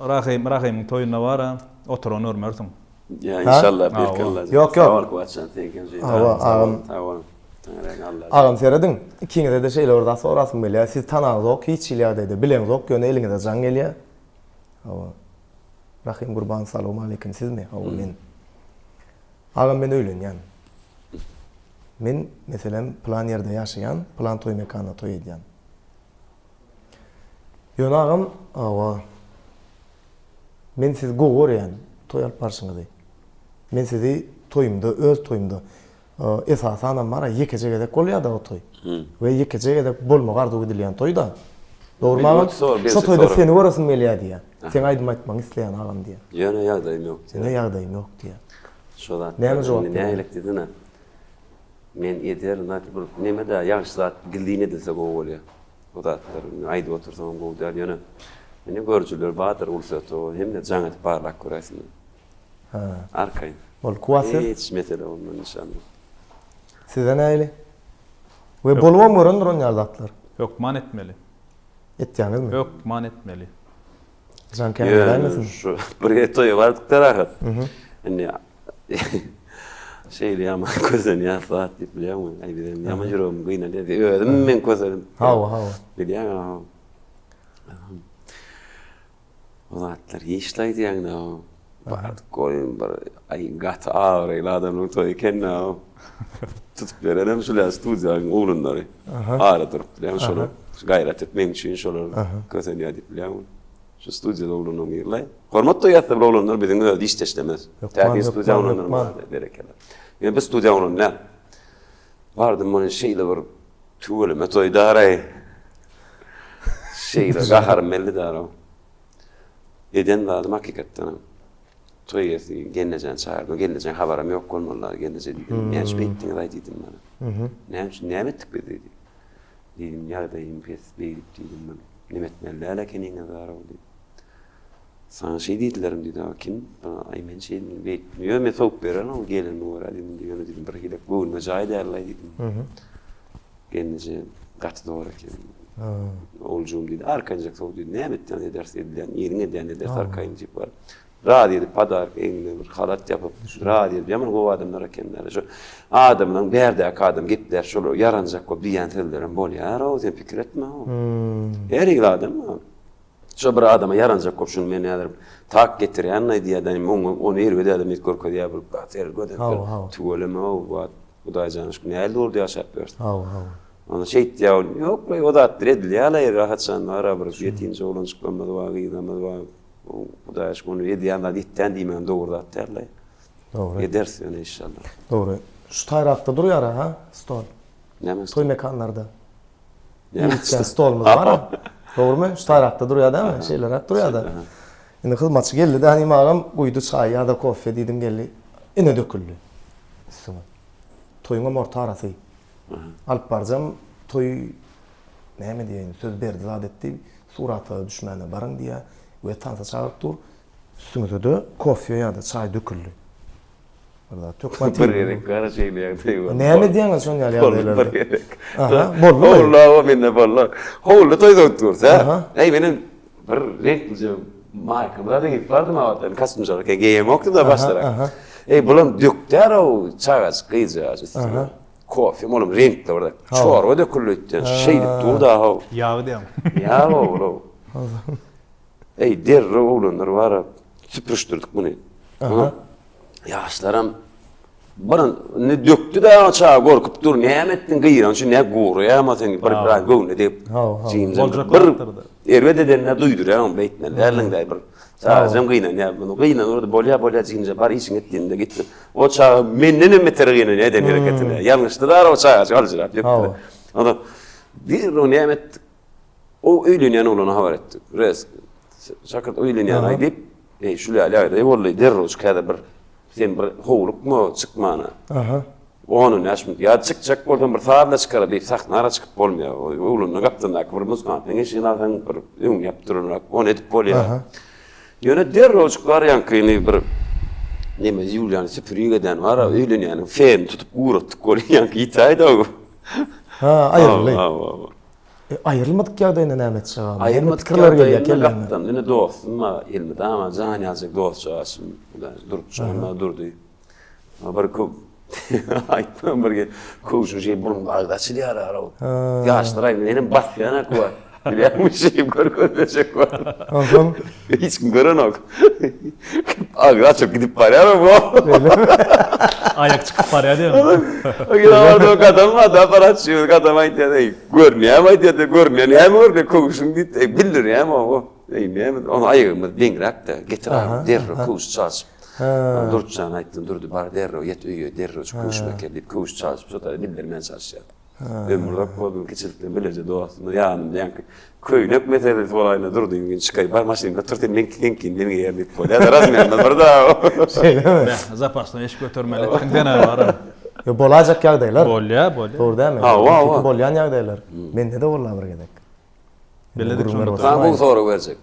Rahym, Rahymyň toýunda bar-a, oturan görmersiň. Ýa inşallah berk Allah. Ýok, ýok. Sag bol Kuwatjan, seňkem şeýle. Hawa, agam. Sag bol. Taňryň Allah. Agam serediň, ikiňize-de şeýle bir zat sorasym gelýär. Siz tanaňzok, hiç hili ýagdaýda bileňzok, ýöne eliňize jaň gelýär. Hawa. Rahym Gurban salowmaleýkim sizmi? Hawa men. Agam men öýlenýän. Men meselem pylan ýerde ýaşaýan, pylan toý mekanda toý edýän. Ýöne agam hawa men sizi gowy görýän toý alyp barşyňyzy. Men sizi toýumda öz toýumda Esasanam bar-a ýekeje gezek bolýar-da o toý. We ýekeje gezek bolmagy arzuw edilýän toý-da. Dogrymy agam? Şo toýda seni göresim gelýär diýýär. Seň aýdym aýtmagyňy isleýän agam diýýär. Ýöne ýagdaýym ýok diýýär. Ýöne ýagdaýym ýok diýýär. Şo zat. Näme jogap berýär? Nähili diýsene. Men ederin zat bir neme-dä ýagşy zat gizlin edilse gowy bolýar. O zatlar indi aýdyp otursaňam gowy däl. Ýöne indi görüjiler bardyr ulusat o hemme jaň edip barlap göräýsinler. Hä. Arkaýyn. Bol, Kuwat siz? Hiç mesele bolmaz inşallah. Sizde nähili? We bolubam görendir on ýaly zatlar. Hökman etmeli. Etýäňizmi? Hökman etmeli. Jan kän geläýmesin. Şu bir gezek toýa bardyk-da rahat. Indi şeýle ýaman kösenýäs zat diýip bilýäňmi? Aý bizem ýaman ýüregim gynalýar. Özüm men kösenim. Hawa, hawa. Bilýäň, hawa. O zatlar hiç aýdýaňda. Bardyk goýun bir aý gaty abraýly adamyň toýy eken-dä. Tutup berenem şular studiýanyň oglanlary. Ara durup bilýän şolar. Gaýrat et meň üçin şolar kösenýär diýip bilýäňmi? Şu studiýada oglanlaryň birlaý. Hormat duýýas bir oglanlar biziň öz işdeşlerimiz. Täsin studiýa oglanlary bar berekella. Ýöne biz studiýa oglany däl. Bardym muny şeýle bir tüweleme toý daraý. Şeýle gaharym geldi daraw. Eden zadym hakykatdanam toý eýesi gelnejäni çagyrdym. Gelnejeň habaram ýok bolmaly gelneje diýdim. Näme üçin beýtdiňiz-aý diýdim mana. Näme üçin näme etdik biz diýdi. Diýdim ýagdaýym pes beýdip diýdim men. Neme etmeli däl ekeniňiz daraw diýdim. Saňa şeý diýdilermi diýdi. A kim? Aý men şeý diýdim beýtdim. Ýöne men sowup bererin ol gelenime görä diýdim. Ýöne diýdim bir hili göwnüme jaý däl-laý diýdim. Gelneje gaty zor eken. Oljugym diýdi, arkaýynjak sow diýdi. Näme etýän edersiň edilýän, ýeriň edýän edersiň arkaýyn diýip bar. Razy edip podarka egnine bir halat ýapyp, razy edip ýaman gowy adamlar ekenler. Şu adamlaň bärdäki adam gepläp şolar ýaranjak bolup diýýän sözlerem bolýar-ow, sen pikir etme-ow. Her hili adam bar. Şo bir adama ýaranjak bolup şuny men häzir tak getirýän diýýär-de oňa ony erbet adam diýip görkezýär bir gaty erbet tüweleme-ow Kuwat Hudaýjana şükür nähili dogry ýaşap ýörsün. Hawa hawa. Onda şeýtýär ol ýok-laý o zatlar edilýär-laý rahatjan bar-a bir ýetimje oglanjyklarymyz bar gyzlarymyz bar Hudaýa şükür ony edýän zat etýän diýmegem dogry zat däl-laý. Dogry. Ederis ýöne inşallah. Dogry. Şu taýrakda durýar-a ha stol. Näme stol? Toý mekanlarda. Iýip-içýän stolumyz bar-a. Dogrumy? Şu taýrakda durýar dämi? Şeýleräk durýar-da. Indi hyzmatçy geldi-de, hanym agam, guýdy çaý ýa-da kofe diýdim geldi. Ine döküldi. Üstüňe. Toýuňam orta arasy. Alyp baryjam toý näme diýeýin, söz berdi zat etdi. Surata düşmäne baryň diýýär we tansa çagyryp dur. Üstüňize-de kofe ýa-da çaý döküldi. Bir zat hökman Bir gezek gara şeýle ýagdaý boldy. Näme edýäňiz şon ýaly ýagdaýlarda? Boldy bir gezek. Aha, boldumy? Howly o mende boldy. Howly toý soňup dursa. Eý menem bir reňklije maýkamy zada geýip bardym a wagtlar kostýumjylar geýemokdym-da başdarak. Eý bulam dökdär-ow çagajyk gyzjagaz üstüne. Kofe olam reňkli bir zat. Çorba döküldi öýtýän. Şeýdip dur-da-how. Ýag diýýäň. Ýag-ow ol-ow. Eý derrew oglanlar bar-a süpürişdirdik muny. Aha. Ýaşlaram bir indi dökdi-de çaga gorkup dur, näme etdiň gyran üçin näme guraýarma sen bir biraz göwnüne degip. Boljak Bir erbet edenine duýdurýaň beýtmeli däldiň-dä bir. Çagajam gynanýar muny. Gynanyrdy bolýa bolýa jigimjan bar işiňi et diýende gitdi. O çaga mendenem beter gynanýar eden hereketine. Ýalňyşdy-da o çagajyk aljyrap dökdi. Ondan derrew näme etdik? O öýlenýän oglana habar etdik. Res, şakyrt öýlenýän aýdyp, eý, şul ýaly ýagdaý boldy, derrewjik häzir bir sen bir howlukma çykmana. Aha. On-on bäş minut. Ýa çykjak bolsaň bir sazla çykara diýip sahna-ra çykyp bolmaýar. Oglanyň gapdalyndaky bir muzkantyň eşigini alsaň bir öňüni ýapdyranrak, ony edip bolýar. Aha. Ýöne derrewjik bar ýaňkyny bir neme ýuwulýan süpürgi eden bar-a, öýlenýäniň fenini tutup guratdyk welin ýaňky ýitäýdi-ow. Ha, aýryldy. Hawa, hawa. E, aýrylmadyk ýagdaýynda näme etjek agam? Näme Aýrylmadyk pikirler gelýär ýagdaýynda kelläňe? gapdalynda ine dostum bar, elmydama jan ýaljak dostjagaşym. Durup şonda durdy. Bir köp aýtmam bir ge köwşüň şeý burun agzy açylýar araw. Ýaşlar aýdym menem basýan akwa. Bilýäňmi şeý görkezmejek bolup. Onsoň Hiç kim görenok. Agzy açyp gidip barýar bu. Aýak çykyp barýar diýýäňmi? O ýa orada gadam bar, da aparat şu gadam aýtýar, eý, görünýärmi aýtýar, görünýär, näme görünýär, köwşüň diýip, eý, bildirýärmi o, eý, näme, onuň aýagymyz deňräk-de, getir agam, derrew köwüş çalşyp. Durdyjan aýtdym, Durdy, bar derrew ýet öýe, derrew şu köwşüme kel diýip, köwüş çalşyp, şo taýda bildirmän çalyşýar. Ömürzak boldum, kiçilikden bileje dostumyz, ýanymda ýaňky köýnek meselesi bolaýynda Durdyň gün çykaý, bar maşynda otur sen, meňki seňkini men geýerin diýip bolýar-da, razmerimiz bir-de. Şeýlemi? Beh, zapasnoý eşik götermeli etdiň sen-ä baram. Ýok, bolaýjak ýagdaýlar. Bolýar, bolýar. Dogry dälmi? Hawa, hawa. Bolýan ýagdaýlar. Mende-de boldy bir gezek. Belledik şony. Saňa gowy sorag berjek.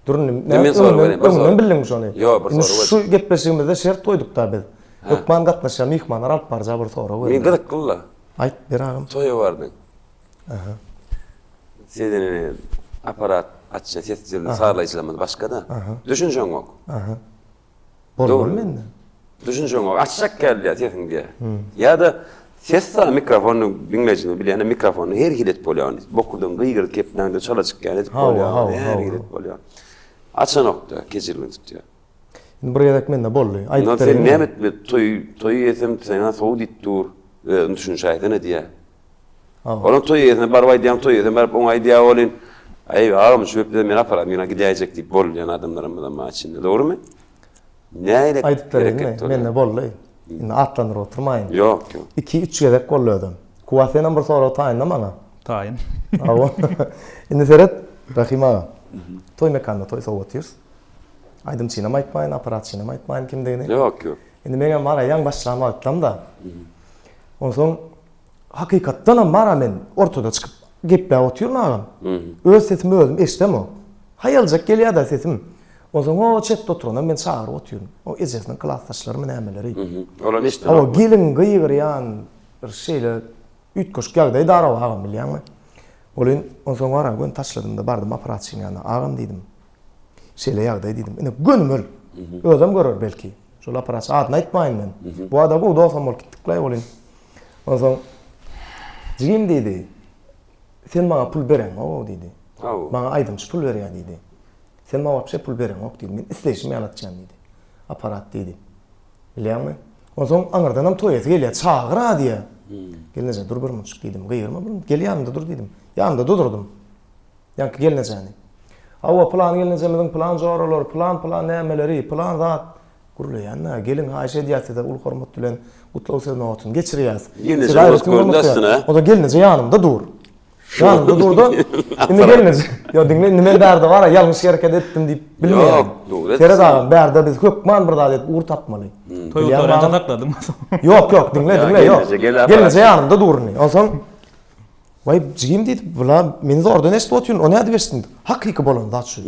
Dur indi, Men sorag berýin, bir sorag. Öňünden bildiňmi şony? Ýok, bir sorag Indi şu gepleşigimizde şert goýduk-da biz. Hökman gatnaşýan myhmanlar alyp barja bir sorag bermeli. Men gyzykly-la. Aýt, ber agam. Toýa bardyň. Aha. Sizin apparat açýan ses sazlaýjylarymyz başga-da. Düşünjeňok. Aha. Bolmaly mende. Düşünjeňok, açjak gel diýýär sesiň diýýär. Ýa-da ses saz mikrofonyny diňleýjini bilýän mikrofonyny her hili edip bolýar ony. Bokurdan gygyryp gepläňde çala çykýan edip bolýar, her hili edip bolýar. Açanok-da, kejirligini tutýar. Indi bir gezek mende boldy. Aýdyp bereýin. Sen näme etmeli? Toý, toý eýesem saňa sow diýip dur. Özüň düşünişäýsene diýýär. Olam toý eýesine baryp aýdýaň, toý eýesine baryp oňa aýdýar welin, Aý, agam, şu gepde men aparat, men gidäýjek diýip bolýan adamlarymyzam bar içinde. Dogrumy? Nähili Aýdyp bereýinmi? Mende boldy. Indi atlandyryp oturmaýyn. Ýok, ýok. Iki-üç gezek boldy özem. Kuwat senem bir sorag taýynla maňa. Taýyn. Hawa. Indi seret, Rahym aga. Toý mekanda toý sowup otyrys. Aýdymçynam aýtmaýyn, apparatçynam aýtmaýyn kimdigini. Ýok, ýok. Indi meňem bar-a ýaňy başlan wagtlam-da. Onsoň Hakykatdanam bar-a men ortada çykyp gepläp otyryn agam. Öz sesimi özüm eşidemok. Haýaljak gelýär-dä sesim. Onsoň o çetde oturanam men çagyryp otyryn. O ejesiniň klasdaşlarymy nämeleri. Olam eşidenokmy? Hawa, gelin gygyrýan bir şeýle üýtgeşik ýagdaý daraw agam bilýäňmi? Welin onsoň bar-a göni taşladym-da bardym apparatçyň ýanyna. Agam diýdim. Şeýle ýagdaý diýdim. Ine gönümel. Özem görer belki. Şol apparatçy adyny aýtmaýyn men. Bu ada gowy dostam bolup gitdik-laý welin. Onsoň jigim diýdi, sen maňa pul bereňok-ow diýdi. Hawa. Maňa aýdymçy pul berýär diýdi. Sen maňa wapşe pul bereňok diýdi. Men isleýşim ýaly atýan diýdi. Aparat diýdi. Bilýäňmi? Onsoň aňyrdanam toýasy gelýär, çagyr-a diýýär. Gelneje, dur bir munçuk diýdim. Gygyrma bir minut, gel ýanymda dur diýdim. Ýanymda durdurdym. Ýaňky gelnejäni. Hawa, pylan gelnejemiziň pylan joralary, pylan-pylan nämeleri, pylan zat. Gürleýän-dä, geliň, haýyş edýäs size uly hormat bilen gutlag söz nobatyny geçirýäs. Gelneje bolup göründi aslynda. Onsoň gelneje ýanymda dur. Ýanymda dur-da, indi gelneje, ýok diňle, indi men bärde bar-a, ýalňyş hereket etdim diýip bilmeýän. Ýok, dogry etdiň. Seret agam, bärde biz hökman bir zat edip ugur tapmaly. Toý gutarýança sakladyňmy soň? Ýok, ýok, diňle, diňle, ýok. Gelneje ýanymda dur indi. Onsoň, Waý, jigim diýdi, bula meni zordan eşidip otyryn, o nädip eşitsin diýdi. Hakyky bolan zat şu.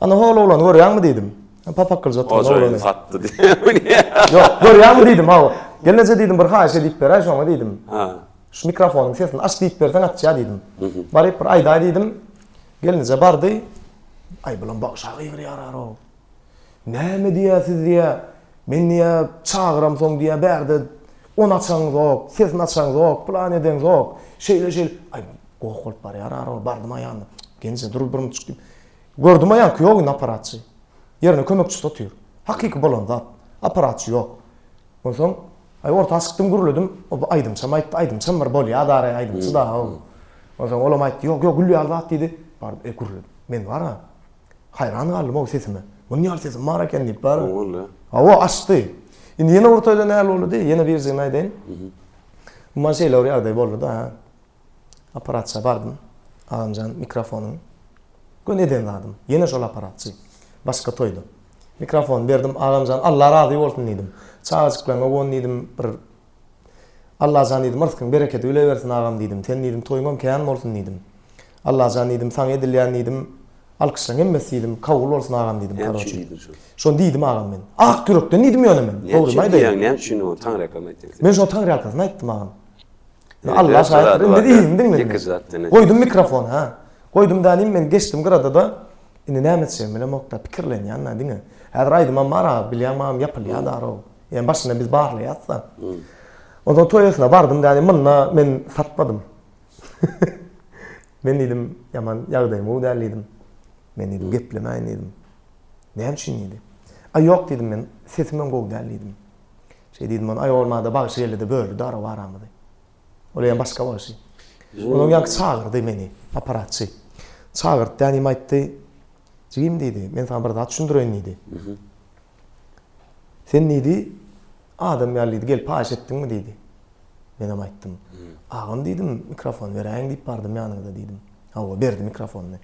Ana, hol oglany görýäňmi diýdim. Papak gylyç oturan oglany. Hojaýyn satdy diýýär. Ýok, görýäňmi diýdim, hawa. Gelneje diýdim, bir haýyş edip beräý şoňa diýdim. Ha. Şu mikrofonyň sesini aç diýip berseň açýar diýdim. Baryp bir aýdaý diýdim. Gelneje bardy. Aý bulam bagşa gygyrýar-ow. Näme diýýär siz diýýär. Men diýýär çagyramsoň diýýär bärde ony açaňzok, sesini açaňzok, pylan edeňzok. Şeýle şeýle. Aý goh bolup barýar-ow. Bardym aýanyna. Gelneje dur bir munçuk diýip. Gördüm aýanky ýok indi apparatçy. Ýerine kömekçisi otyr. Hakyky bolan zat. Apparatçy ýok. Onsoň, aý orta çykdym gürledim, o bu aýdymçam aýtdy, aýdymçam bir bolýa daraý aýdymçy da o. Onsoň olam aýtdy, ýok, ýok, gül ýaly zat diýdi. Baryp, e gürledim. Men bar-a, haýran galdym o sesime. Muny ýaly sesim bar eken diýip bar. Boldy. Hawa, açdy. Indi ýene bir toýda näl boldy diý, ýene birjigini aýdaýyn. Umuman şeýle bir ýagdaý boldy-da. Apparatça bardym. Agamjan mikrofonyň göni eden zadym. Ýene şol apparatçy. Başga toýda. Mikrofony berdim. Agamjan Alla razy bolsun diýdim. Çagajyklaryňa gon diýdim. Bir Allajan diýdim, yrskyň berekedi bile bersin agam diýdim. Sen diýdim toýuňam kän bolsun diýdim. Allajan diýdim, saňa edilýän diýdim. Alkyşlaryň hemmesi diýdim, kabul bolsun agam diýdim. Näme üçin diýdiň şony? Şony diýdim agam men. Ak ýürekden diýdim ýöne men. Dogrymy aýdaýyn. Näme üçin diýýäň? Näme üçin taňryýalkasyn aýtdyň sen? Men şony taňryýalkasyn aýtdym agam. Allah şaýatdyr. Indi yzyny diňle. Ýeke zatdan. Goýdum mikrofony, ha. Goýdum dänim men geçdim gyrada-da. Indi näme etjegimi bilemok-da, pikirlenýän-dä diňe. Häzir aýdymam bar-a, bilýäň magam ýapylýar darow. Ýa başynda biz barlaýas-da. Onsoň toý eýesine bardym dänim, munda men satmadym. Men diýdim, ýaman ýagdaýym gowy däl diýdim. Men diýdim, geplemäýin diýdim. Näme üçin diýdi. Aý ýok diýdim men, sesimem gowy däl diýdim. Şeý diýdim ony, aý bolmanda bagşy geldi-de böldi darow aramyzy. Ol eýýäm başga bagşy. Onuň ýaňky çagyrdy meni, apparatçy. Çagyrtdy, ýanym aýtdy, Jigim diýdi, men saňa bir zat düşündireýin diýdi. Sen diýdi, adam ýaly diýdi, gelip haýyş etdiňmi diýdi. Menem aýtdym. Agam diýdim, mikrofon beräýiň diýip bardym ýanyňyza diýdim. Hawa, berdi mikrofonyny.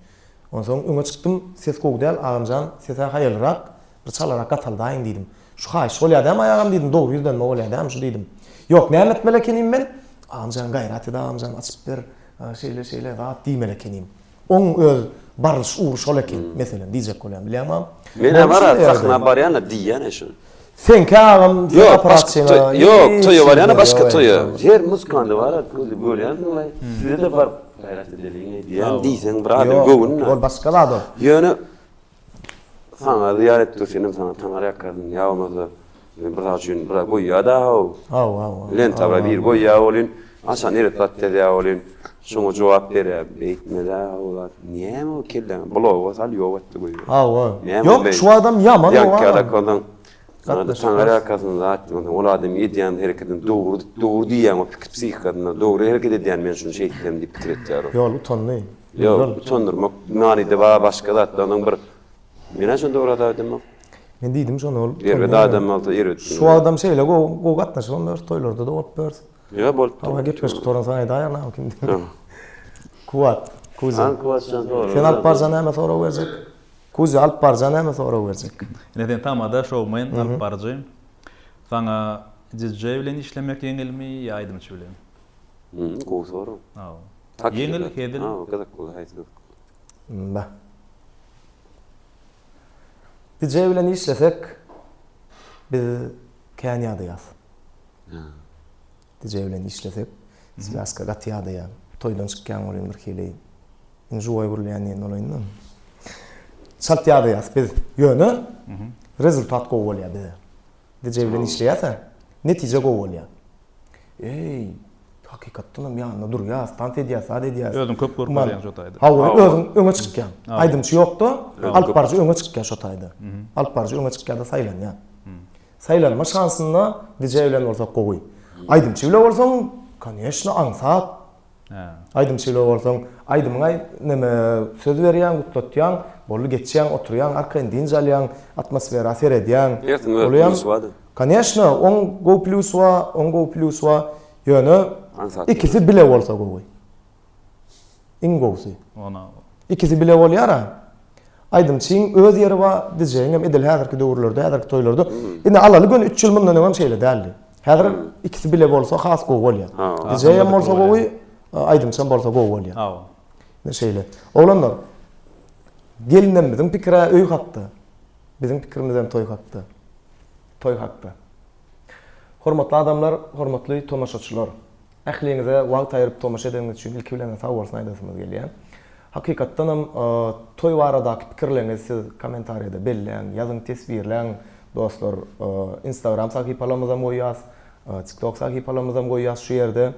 Onsoň öňe çykdym, ses gowy däl, agamjan, ses-ä haýalrak, bir çalarak gataldaýyň diýdim. Şu haýyş bolýar dämi aýagam diýdim, dogry ýüzlenme bolýar dämi şu diýdim. Ýok, näme etmeli ekenim men? Agamjan gaýrat et agamjan açyp ber, şeýle şeýle zat diýmeli ekenim. Oň öz barlyş ugry şol eken, meselem diýjek bolýan, bilýäňmi agam? Men-ä bar-a sahna barýan-da diýýän-ä şony. Seňki agam, sen Ýok, başga apparatçyna toý, ýok, hiç toýa barýan-a hili başga ýok, toýa. ýok. Her muzykanda bar-a, görýänsiň-laý, size-de baryp gaýrat edeliň-eý diýýän, diýseň bir adam Ýok, göwün-dä. ol başga zat ol. Ýöne Saňa zyýan etdi, senem saňa taňar ýakasyn, ýa bolmasa bir zat üçin bir zat goýýa-da how. Hawa, hawa. Lenta bir biri goýýa welin, haçan eret zat ýazýa welin, şoňa jogap berýär. Beýtme-dä how zat. Näme o kelläňe bloga sal ýok etdi goýber. Hawa. Ýok, şu adam ýaman ow agam. Saňa-da taňar ýakasyn zat, onsoň ol adam edýän hereketini dogry dogry diýýäň o pikir psihikasynda dogry hereket edýän men şuny şeýtsem diýip pikir etýär o. Ýol utandy. Ýok, utandyrmak manyda bar başga zatda onuň bir Men-ä şony dogry hasap edemok. Men diýdim şony ol Erbet adam bolsa erbet. Şu adam şeýle gowy gowy gatnaşybam ýörüs toýlarda-da bolup ýörüs. Ýok bolup dur. Hawa gepleşik gutaran soň aýdaýaryn agam kim diýip. Kuwat, Kuzýa. An Kuwatjan sorag. Sen alyp barja näme sorag berjek? Kuzýa alyp barja näme sorag berjek? Ine sen tamada, şoumen, alyp baryjy. Saňa DJ bilen işlemek ýeňilmi ýa aýdymçy bilen? Gowy sorag. Hawa. Ýeňil, hezil. Hawa, gyzykly, haýsy gyzykly? Bah. DJ bilen işlesek biz kän ýadaýas. DJ bilen işlesek swýazka gaty ýadaýar. Toýdan çykýaň welin bir hili indi žuwaý gürleýän diýen bolaýyn-da. Çalt ýadaýas biz. Ýöne rezultat gowy bolýar bize. DJ bilen işleýäs-ä, netije gowy bolýar. Eý, Hakykatdanam ýanynda durýas, tans edýäs, zat edýäs. Özüň köp görkezýäň şo taýda. Hawa, özüň öňe çykýaň. Aýdymçy ýokda, alyp baryjy öňe çykýar şo taýda. Alyp baryjy öňe çykýar-da saýlanýar. Saýlanma şansynda DJ bilen bolsa gowy. Aýdymçy bile bolsaň, koneçno, aňsat. Aýdymçy bile bolsaň, aýdymyňa neme söz berýäň, gutlatýaň, boldy geçýäň, oturýaň, arkaýyn dynç alýaň, atmosfera seredýäň. Hersiň öz plýusy bar-da. Koneçno, oň gowy plýusy bar, oň gowy plýusy bar. Ýöne ikisi bile bolsa gowy. Iň gowusy. Ikisi bile bolýar-a. Aýdymçyň öz ýeri bar, DJ-iň hem edil häzirki döwürlerde, häzirki toýlarda. Indi alaly göni üç ýyl mundan öňem şeýle däldi. Häzir ikisi bile bolsa has gowy bolýar. DJ hem bolsa gowy, aýdymçy hem bolsa gowy bolýar. Indi şeýle. Oglanlar, gelinlerimiziň pikiri öý hakda. Biziň pikirimiz hem toý hakda. Toý hakda. Hormatly adamlar, hormatly tomaşaçylar! Ähliňize wagt aýryp tomaşa edeniňiz üçin ilki bilen sag bolsun aýdasymyz gelýär. Hakykatdanam toý baradaky pikirleriňizi siz kommentariýada belläň, ýazyň, teswirläň dostlar. Instagram sahypalarymyzam goýýas, TikTok sahypalarymyzam goýýas şu ýerde.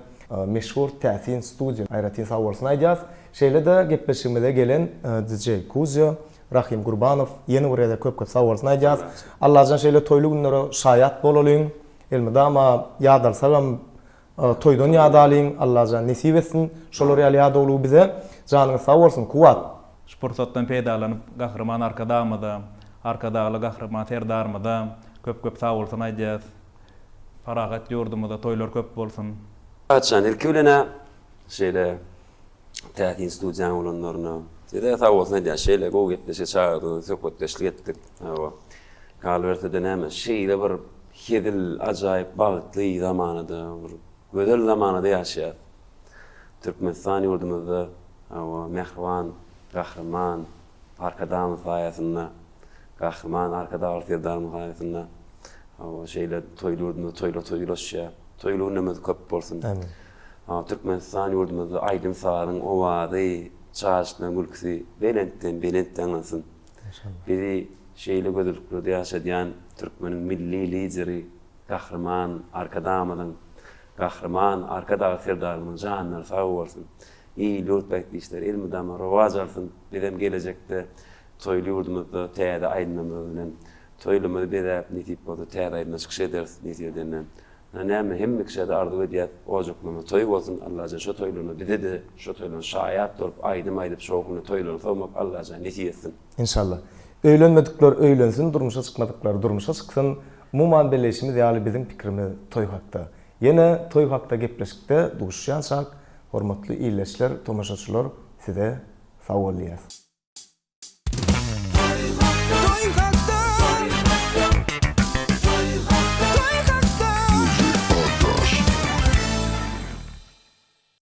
Meşhur Täsin studiýa aýratyn sag bolsun aýdýas. Şeýle-de gepleşigimize gelen DJ Kuzýa, Rahym Gurbanow ýene bir gezek köp köp sag bolsun aýdýas. Allajan şeýle toýly günlere şaýat bolalyň. Elmydama ýadalsagam toýdan ýadalyň Allajan nesip etsin şolar ýaly ýadawlygy bize janyňyz sag bolsun Kuwat. Şu pursatdan peýdalanyp Gahryman Arkadagymyza, Arkadagly Gahryman Serdarymyza köp köp sagbolsun aýdýas. Parahat ýurdumyzda toýlar köp bolsun. Haçan ilki bilenä şeýle täsin studiýaň bolanlaryna size sag bolsun aýdýan şeýle gowy gepleşige çagyrdyňyz söhbetdeşlik etdik. Hawa. Galyberse-de näme, şeýle bir hezil, ajaýyp, bagtly zamanada, bir gözel zamanada ýaşaýas. Türkmenistan ýurdumyzda, hawa, mähriban Gahryman Arkadagymyz saýasynda, Gahryman Arkadagly Serdarymyz saýasynda, hawa, şeýle toýly ýurdumyzda toýlar toýa ulaşýar. Toýly günlerimiz köp bolsun. Amin. Hawa, Türkmenistan ýurdumyzda aýdym-sazyň owazy, çaşlaryň gülküsi belentden-belent ýaňlansyn. Bizi şeýle gözelliklerde ýaşadýan türkmeniň Milli Lideri Gahryman Arkadagymyzyň, Gahryman Arkadag Serdarymyzyň janlary sag bolsun! Il-ýurt bähbitli işleri elmydama rowaç alsyn! Bizem gelejekde toýly ýurdumyzda täze aýdymlarymyz bilen toýlarymyzy bezäp, nesip bolsa täze aýdymda çykyş ederis nesip edende. Näme hemme kişä-de arzuw edýäs, ojaklarymyz toý bolsun, Allajan şo toýlaryna bize-de şo toýlaryna şaýat bolup aýdym aýdyp şowhunly toýlaryny sowmak Allajan nesip etsin. Enşalla. Öýlenmedikler öýlensin, durmuşa çykmadyklar durmuşa çyksyn. Umuman belleýşimiz ýaly biziň pikrimiz toý hakda. Ýene toý hakda gepleşikde duşuşýançak hormatly ildeşler, tomaşaçylar size sag bol diýýäs.